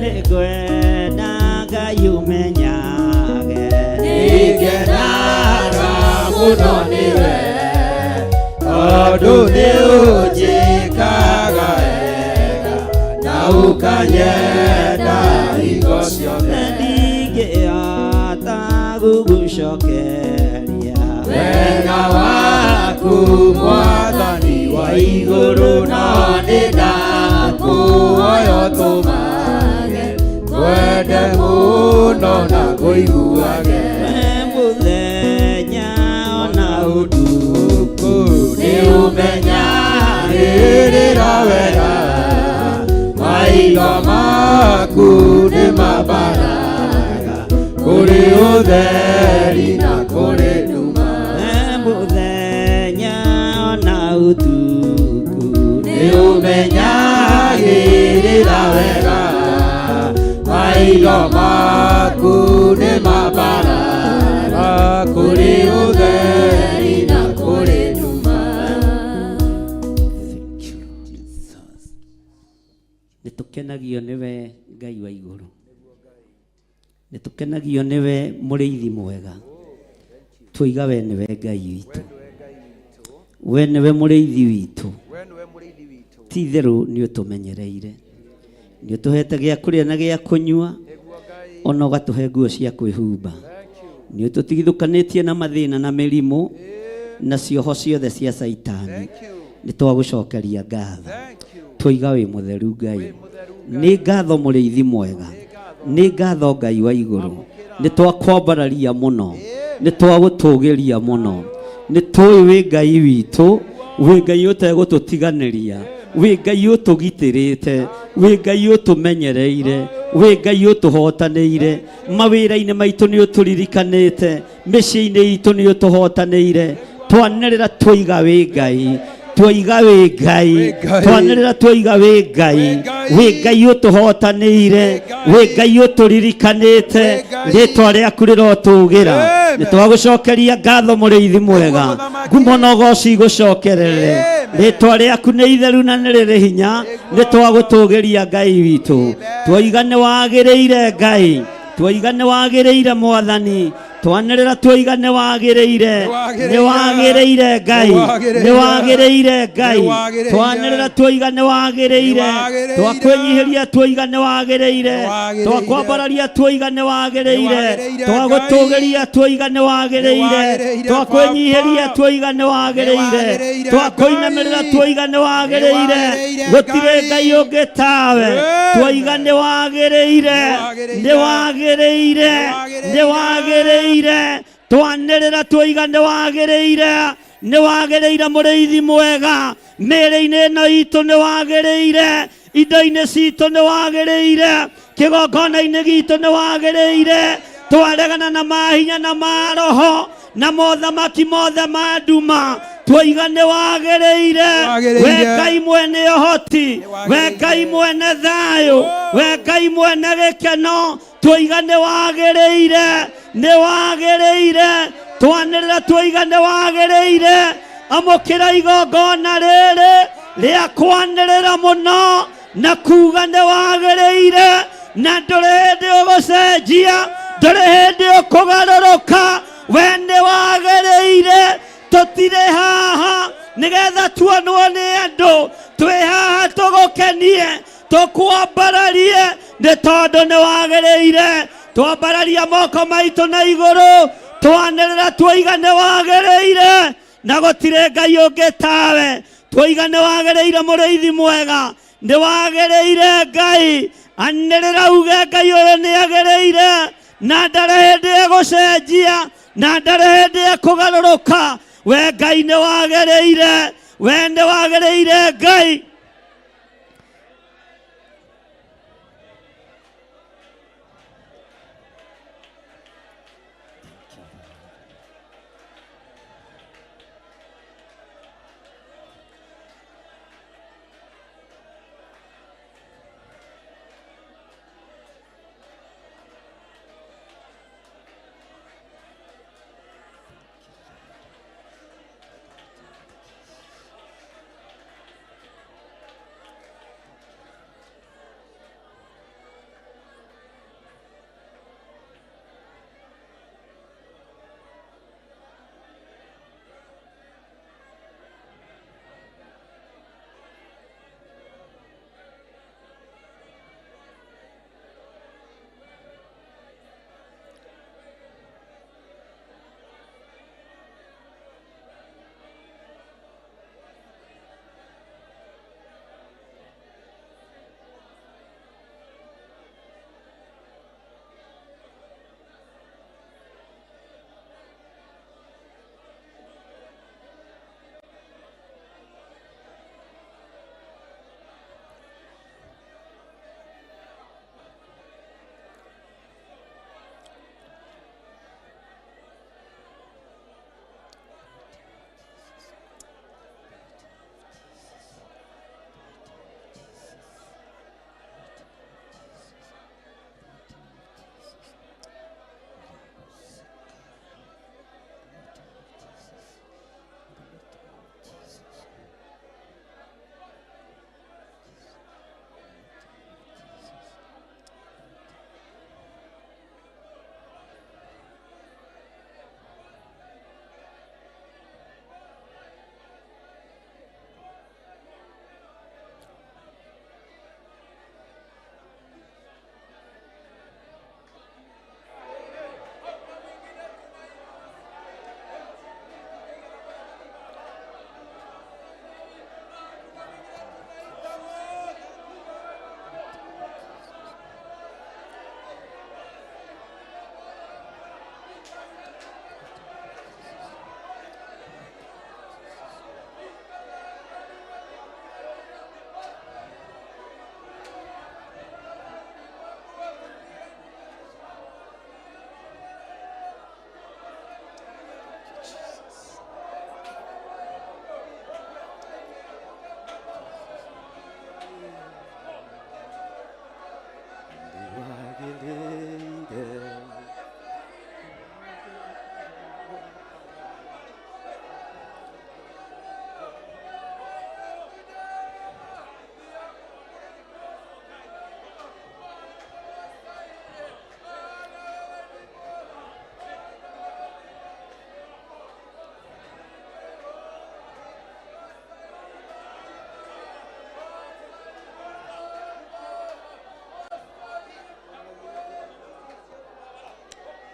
Nĩngwenda Ngai ũmenyage Nĩngenaga mũno nĩwe, tondũ nĩũnjĩkaga wega na ũkanyenda hingo ciothe. Ndingĩhota gũgũcokeria Wega waku Mwathani wa igũrũ, no nĩndakũhoya ũtũmage ngwende mũno na ngũiguage. We mũthenya ona ũtukũ. Nĩũmenyagĩrĩra wega, maitho maku nĩmambaraga kũrĩ ũtheri na kũrĩ nduma. We mũthenya ona ũtukũ. Nĩũmenyagĩrĩra wega, maitho maku nĩmambaraga kũrĩ ũtheri na kũrĩ nduma. Thank you, Jesus. Nĩ tũkenagio nĩwe Ngai wa igũrũ, nĩ tũkenagio nĩwe mũrĩithi mwega. Twoiga we nĩwe Ngai witũ, we nĩwe mũrĩithi witũ. Ti itherũ nĩ ũtũmenyereire, nĩ ũtũhete gĩa kũrĩa na gĩa kũnyua, ona ũgatũhe nguo cia kwĩhumba. Nĩ ũtũtigithũkanĩtie na mathĩna na mĩrimũ na cioho ciothe cia Caitani. Nĩ twagũcokeria ngatho, twoiga wĩ mũtheru Ngai. Nĩ ngatho mũrĩithi mwega, nĩ ngatho Ngai wa igũrũ. Nĩ twakwambararia mũno, nĩ twagũtũgĩria mũno. Nĩ tũĩ wĩ Ngai witũ, wĩ Ngai ũtegũtũtiganĩria, wĩ Ngai ũtũgitĩrĩte, wĩ Ngai ũtũmenyereire, wĩ Ngai ũtũhotanĩire. Mawĩra-inĩ maitũ nĩ ũtũririkanĩte, mĩciĩ-inĩ itũ nĩ ũtũhotanĩire. Twanĩrĩra twoiga wĩ Ngai, twoiga wĩ Ngai, twanĩrĩra twoiga wĩ Ngai, wĩ Ngai ũtũhotanĩire, wĩ Ngai ũtũririkanĩte. Rĩtwa rĩaku rĩrotũgĩra. Nĩ twagũcokeria ngatho mũrĩithi mwega, ngumo na ũgoci igũcokerere. Rĩtwa rĩaku nĩ itheru na nĩ rĩrĩ hinya. Nĩ twagũtũgĩria Ngai witũ, twoiga nĩ wagĩrĩire Ngai, twoiga nĩ wagĩrĩire Mwathani. Twanĩrĩra twoiga nĩ wagĩrĩire, nĩ wagĩrĩire Ngai, nĩ wagĩrĩire Ngai. Twanĩrĩra twoiga nĩ wagĩrĩire, twakwĩnyihĩria twoiga nĩ wagĩrĩire, twakwambararia twoiga nĩ wagĩrĩire, twagũtũgĩria twoiga nĩ wagĩrĩire, twakwĩnyihĩria twoiga nĩ wagĩrĩire, twakũinamĩrĩra twoiga nĩ wagĩrĩire. Gũtirĩ Ngai ũngĩ tawe. Twoiga nĩ wagĩrĩire, nĩ wagĩrĩire, nĩ wagĩrĩire. Twanĩrĩra twoiga nĩ wagĩrĩire, nĩ wagĩrĩire mũrĩithi mwega. Mĩĩrĩ-inĩ ĩno itũ nĩ wagĩrĩire, indo-inĩ citũ nĩ wagĩrĩire, kĩgongona-inĩ gitũ nĩ wagĩrĩire. Twaregana na mahinya na maroho na mothamaki mothe ma nduma, twoiga nĩ wagĩrĩire. We Ngai mwene ũhoti, we Ngai mwene thayũ, we Ngai mwene gĩkeno, twoiga nĩ wagĩrĩire, nĩ wagĩrĩire. Twanĩrĩra twoiga nĩ wagĩrĩire. Amũkĩra igongona rĩrĩ rĩa kwanĩrĩra mũno na kuga nĩ wagĩrĩire, na ndũrĩ hĩndĩ ũgũcenjia, ndũrĩ hĩndĩ ũkũgarũrũka. We nĩ wagĩrĩire. Tũtirĩ haha nĩgetha tuonwo nĩ andũ, Twĩ haha tũgũkenie, tũkwambararie, nĩ tondũ nĩ wagĩrĩire. Twambararia moko maitũ na igũrũ, twanĩrĩra tuoiga nĩ wagĩrĩire, na gũtirĩ Ngai ũngĩ tawe. Tuoiga nĩ wagĩrĩire, mũrĩithi mwega, nĩ wagĩrĩire Ngai. Anĩrĩra uge Ngai ũyũ nĩ agĩrĩire, na ndarĩ hĩndĩ egũcenjia, na ndarĩ hĩndĩ ekũgarũrũka. We Ngai nĩ wagĩrĩire, we nĩ wagĩrĩire Ngai.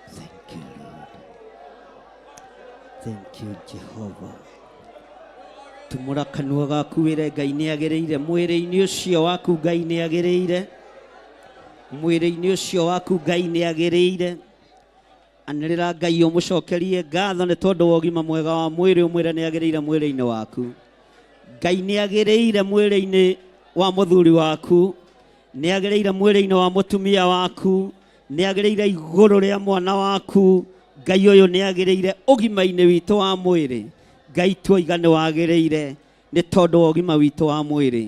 Thank you, Lord. Thank you, Jehovah. Tumũra kanua gaku wĩre Ngai nĩ agĩrĩire mwĩrĩ-inĩ ũcio waku. Ngai nĩ agĩrĩire mwĩrĩ-inĩ ũcio waku. Ngai nĩ agĩrĩire. Anĩrĩra Ngai ũmũcokerie ngatho nĩ tondũ wa ũgima mwega wa mwĩrĩ, ũmwĩre nĩ agĩrĩire mwĩrĩ-inĩ waku. Ngai nĩ agĩrĩire mwĩrĩ-inĩ wa mũthuri waku, nĩ agĩrĩire mwĩrĩ-inĩ wa mũtumia waku, nĩ agĩrĩire igũrũ rĩa mwana waku. Ngai ũyũ nĩ agĩrĩire ũgima-inĩ witũ wa mwĩrĩ. Ngai tuoiga nĩ wagĩrĩire nĩ tondũ wa ũgima witũ wa mwĩrĩ.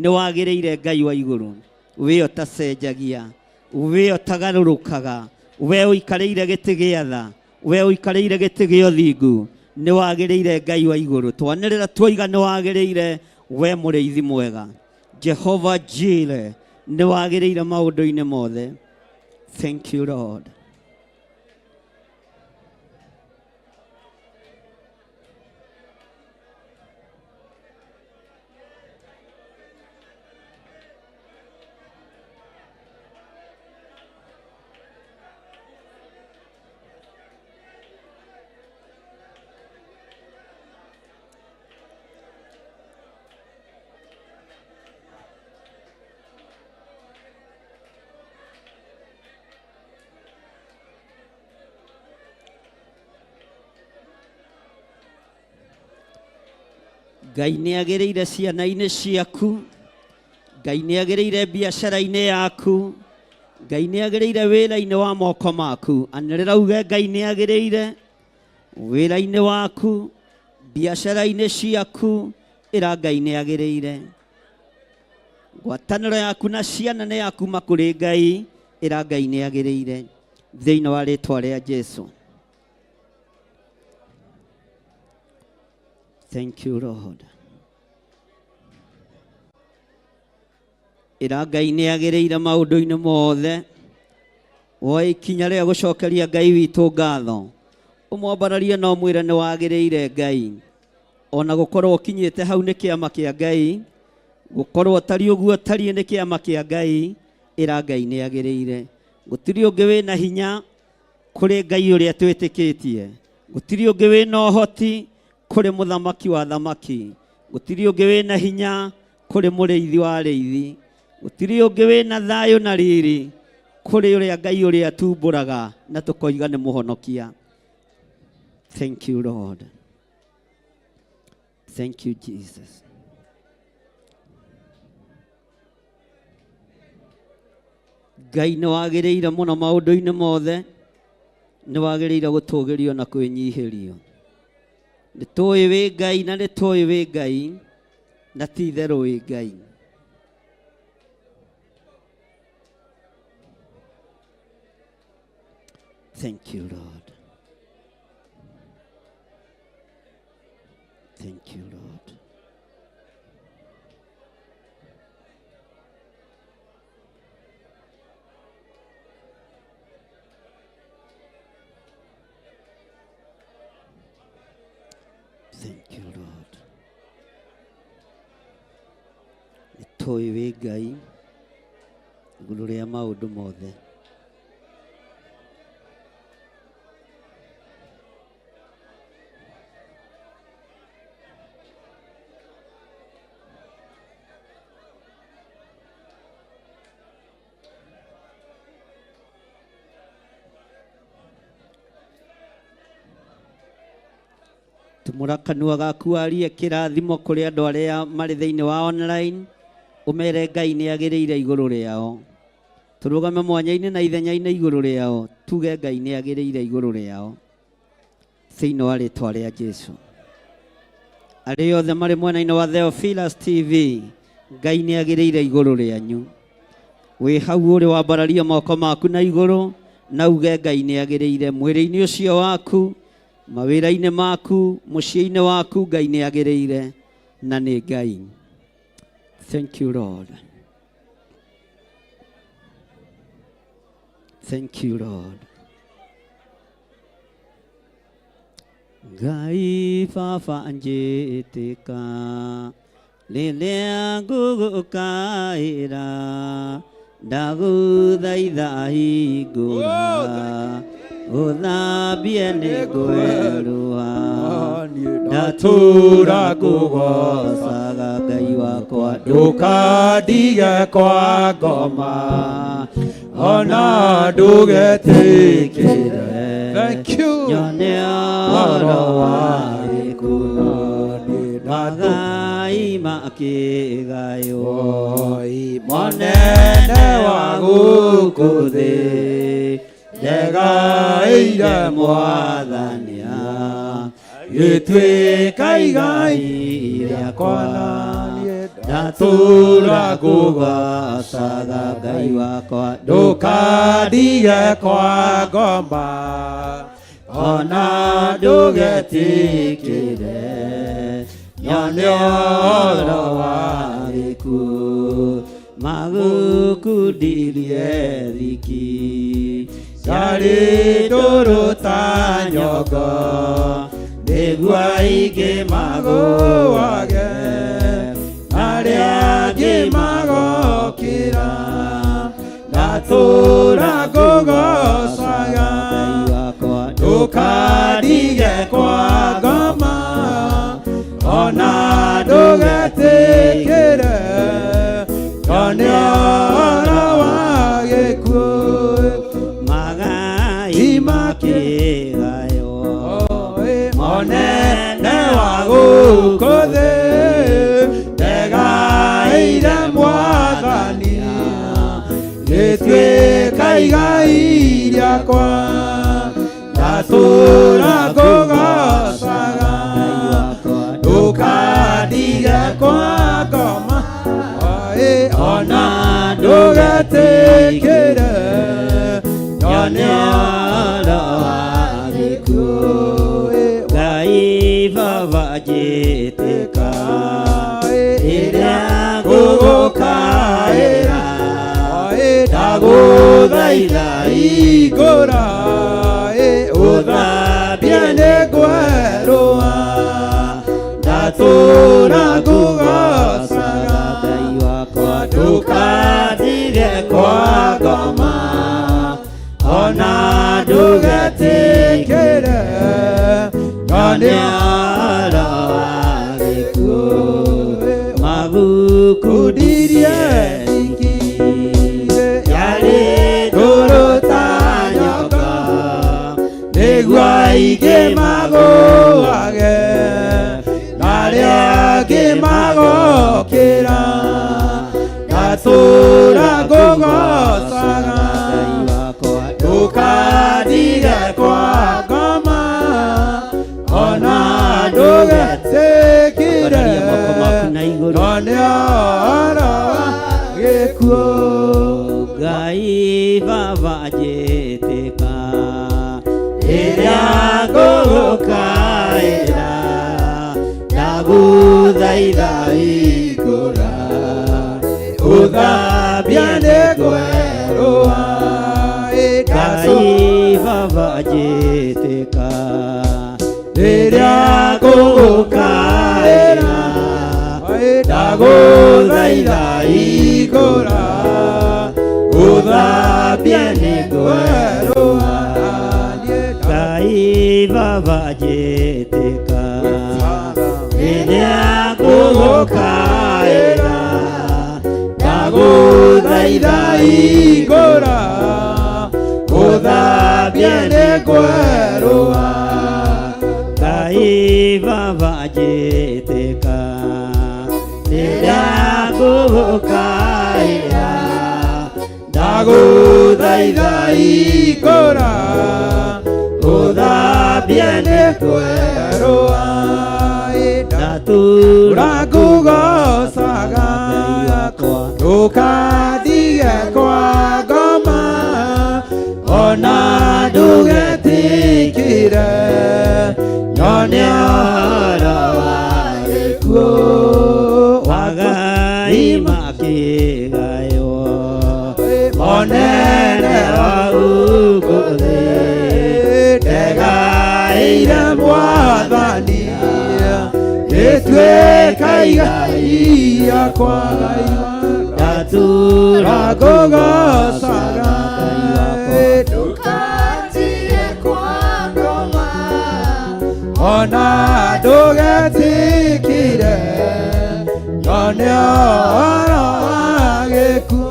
Nĩ wagĩrĩire Ngai wa igũrũ, we ũtacenjagia, we ũtagarũrũkaga, we ũikarĩire gĩtĩ gĩa tha, we ũikarĩire gĩtĩ gĩa ũthingu. Nĩ wagĩrĩire Ngai wa igũrũ. Twanĩrĩra tuoiga nĩ wagĩrĩire, we mũrĩithi mwega, Jehova Jire, nĩ wagĩrĩire maũndũ-inĩ mothe. Thank you, Lord. Ngai nĩ agĩrĩire ciana-inĩ ciaku, Ngai nĩ agĩrĩire biacara-inĩ yaku, Ngai nĩ agĩrĩire wĩra-inĩ wa moko maku. Anĩrĩra uge Ngai nĩ agĩrĩire wĩra-inĩ waku, biacara-inĩ ciaku, ĩra Ngai nĩ agĩrĩire. Ngwatanĩro yaku na ciana nĩ ya kuma kũrĩ Ngai, ĩra Ngai nĩ agĩrĩire thĩinĩ wa rĩtwa rĩa Jesu. Thank you Lord. Ĩra Ngai nĩ agĩrĩire maũndũ-inĩ mothe. Woe ikinya rĩa gũcokeria Ngai witũ ngatho. Ũmwambararie na ũmwĩre nĩ wagĩrĩire Ngai. Ona gũkorwo ũkinyĩte hau nĩ kĩama kĩa Ngai, gũkorwo ũtariĩ ũguo ũtariĩ nĩ kĩama kĩa Ngai, ĩra Ngai nĩ agĩrĩire. Gũtirĩ ũngĩ wĩna hinya kũrĩ Ngai ũrĩa twĩtĩkĩtie. Gũtirĩ ũngĩ wĩna ũhoti kũrĩ mũthamaki wa thamaki. Gũtirĩ ũngĩ wĩna hinya kũrĩ mũrĩithi wa arĩithi. Gũtirĩ ũngĩ wĩna thayũ na riri kũrĩ ũrĩa Ngai ũrĩa tumbũraga na tũkoiga nĩ mũhonokia. Thank you Lord. Thank you Jesus. Ngai nĩ wagĩrĩire mũno maũndũ-inĩ mothe, nĩ wagĩrĩire gũtũgĩrio na kwĩnyihĩrio. Nĩ tũĩ wĩ Ngai na nĩ tũĩ wĩ Ngai na ti itherũ wĩ Ngai. Thank you Lord. Thank you Lord. Thank you Lord. Nĩ tũĩ wĩ Ngai igũrũ rĩa maũndũ mothe. Tumũra kanua gaku warie kĩrathimo kũrĩ andũ arĩa marĩ thĩinĩ wa online, ũmere Ngai nĩ agĩrĩire igũrũ rĩao. Tũrũgame mwanya-inĩ na ithenya-inĩ igũrũ rĩao, tuge Ngai nĩ agĩrĩire igũrũ rĩao thĩinĩ wa rĩtwa rĩa Jesu. Arĩa othe marĩ mwena-inĩ wa Theophilus TV, Ngai nĩ agĩrĩire igũrũ rĩanyu. Wĩ hau ũrĩ wambararie moko maku na igũrũ na uge Ngai nĩ agĩrĩire mwĩrĩ-inĩ ũcio waku, mawĩra-inĩ maku, mũciĩ-inĩ waku, Ngai nĩ agĩrĩire na nĩ Ngai. Thank you Lord. Thank you Lord. Ngai baba njĩtĩka rĩrĩa ngũgũkaĩra ndagũthaitha hingũra ũthambie nĩ ngwerũha ndatũra ngũgocaga Ngai wakwa ndũkandige kwa ngoma ona ndũgetĩkĩre Thank you. Nyone ũhoro wa gĩkuũ magai makĩgaywo Monene wa gũkũ thĩ ndegaĩire mwathania gĩtuĩka igai rĩakwa ndatũra ngũgocaga Ngai wakwa ndũkandige kwa ngoma ona ndũgetĩkĩre nyone ũhoro wa gĩkuũ magũkundirie thiki ciarĩ ndũrũ ta nyongo nĩguo aingĩ magũage arĩa angĩ magokĩra ndatũra ngũgocaga Ngai wakwa ndũkandige kwa ngoma ona ndũgetĩkĩre nyone ũhoro wa gĩkuũ magai makĩgaywo monene wa gũkũ thĩ wakwa ndatũra ngũgocaga ndũkandige kwa ngoma ĩ ona ndũgetĩkĩre nyone ũhoro wa gĩkuũ Ngai baba njĩtĩka rĩrĩa ngũgũkaĩra ndagũthaitha hingũra ũthambie nĩ ngwerũha ndatũra ngũgocaga Ngai wakwa ndũkandige kwa ngoma ona ndũgetĩkĩre nyone ũhoro wa gĩkuũ mabuku kundirie thikire yarĩ ndũrũ ta nyoka nĩguo aingĩ magũage na arĩa angĩ magokĩra ndatũra ngũgocaga Ngai wakwa ndũkandige kwa ngoma ona ndũgetĩkĩre Ambararia moko maku na igũrũ. none ũhoro wa gĩkuũ Ngai baba njĩtĩka rĩrĩa ngũgũkaĩra ndagũthaitha hingũra ũthambia nĩ ngwerũha Ngai baba njĩtĩka rĩrĩa ngũgũkaĩra ndagũthaitha hingũra ũthambia nĩ ngwerũha Ngai baba njĩtĩka rĩrĩa ngũgũkaĩra ndagũthaitha hingũra ũthambia nĩ ngwerũha Ngai baba njĩtĩka rĩrĩa ngũgũkaĩra ndagũthaitha hingũra ũthambia nĩ ngwerũha ndatũra ngũgocaga ndũkandige kwa ngoma ona ndũgetĩkĩre nyone ũhoro wa gĩkuũ wagai makĩgaywo monene wa gũkũ thĩ ndegaĩire mwathani rĩtuĩka igai rĩakwa ndatũra ngũgocaga Ndũkandige kwa ngoma ona ndũgetĩkĩre nyone ũhoro wa gĩkuũ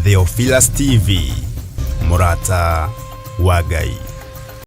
Theophilus TV, mũrata wa Ngai.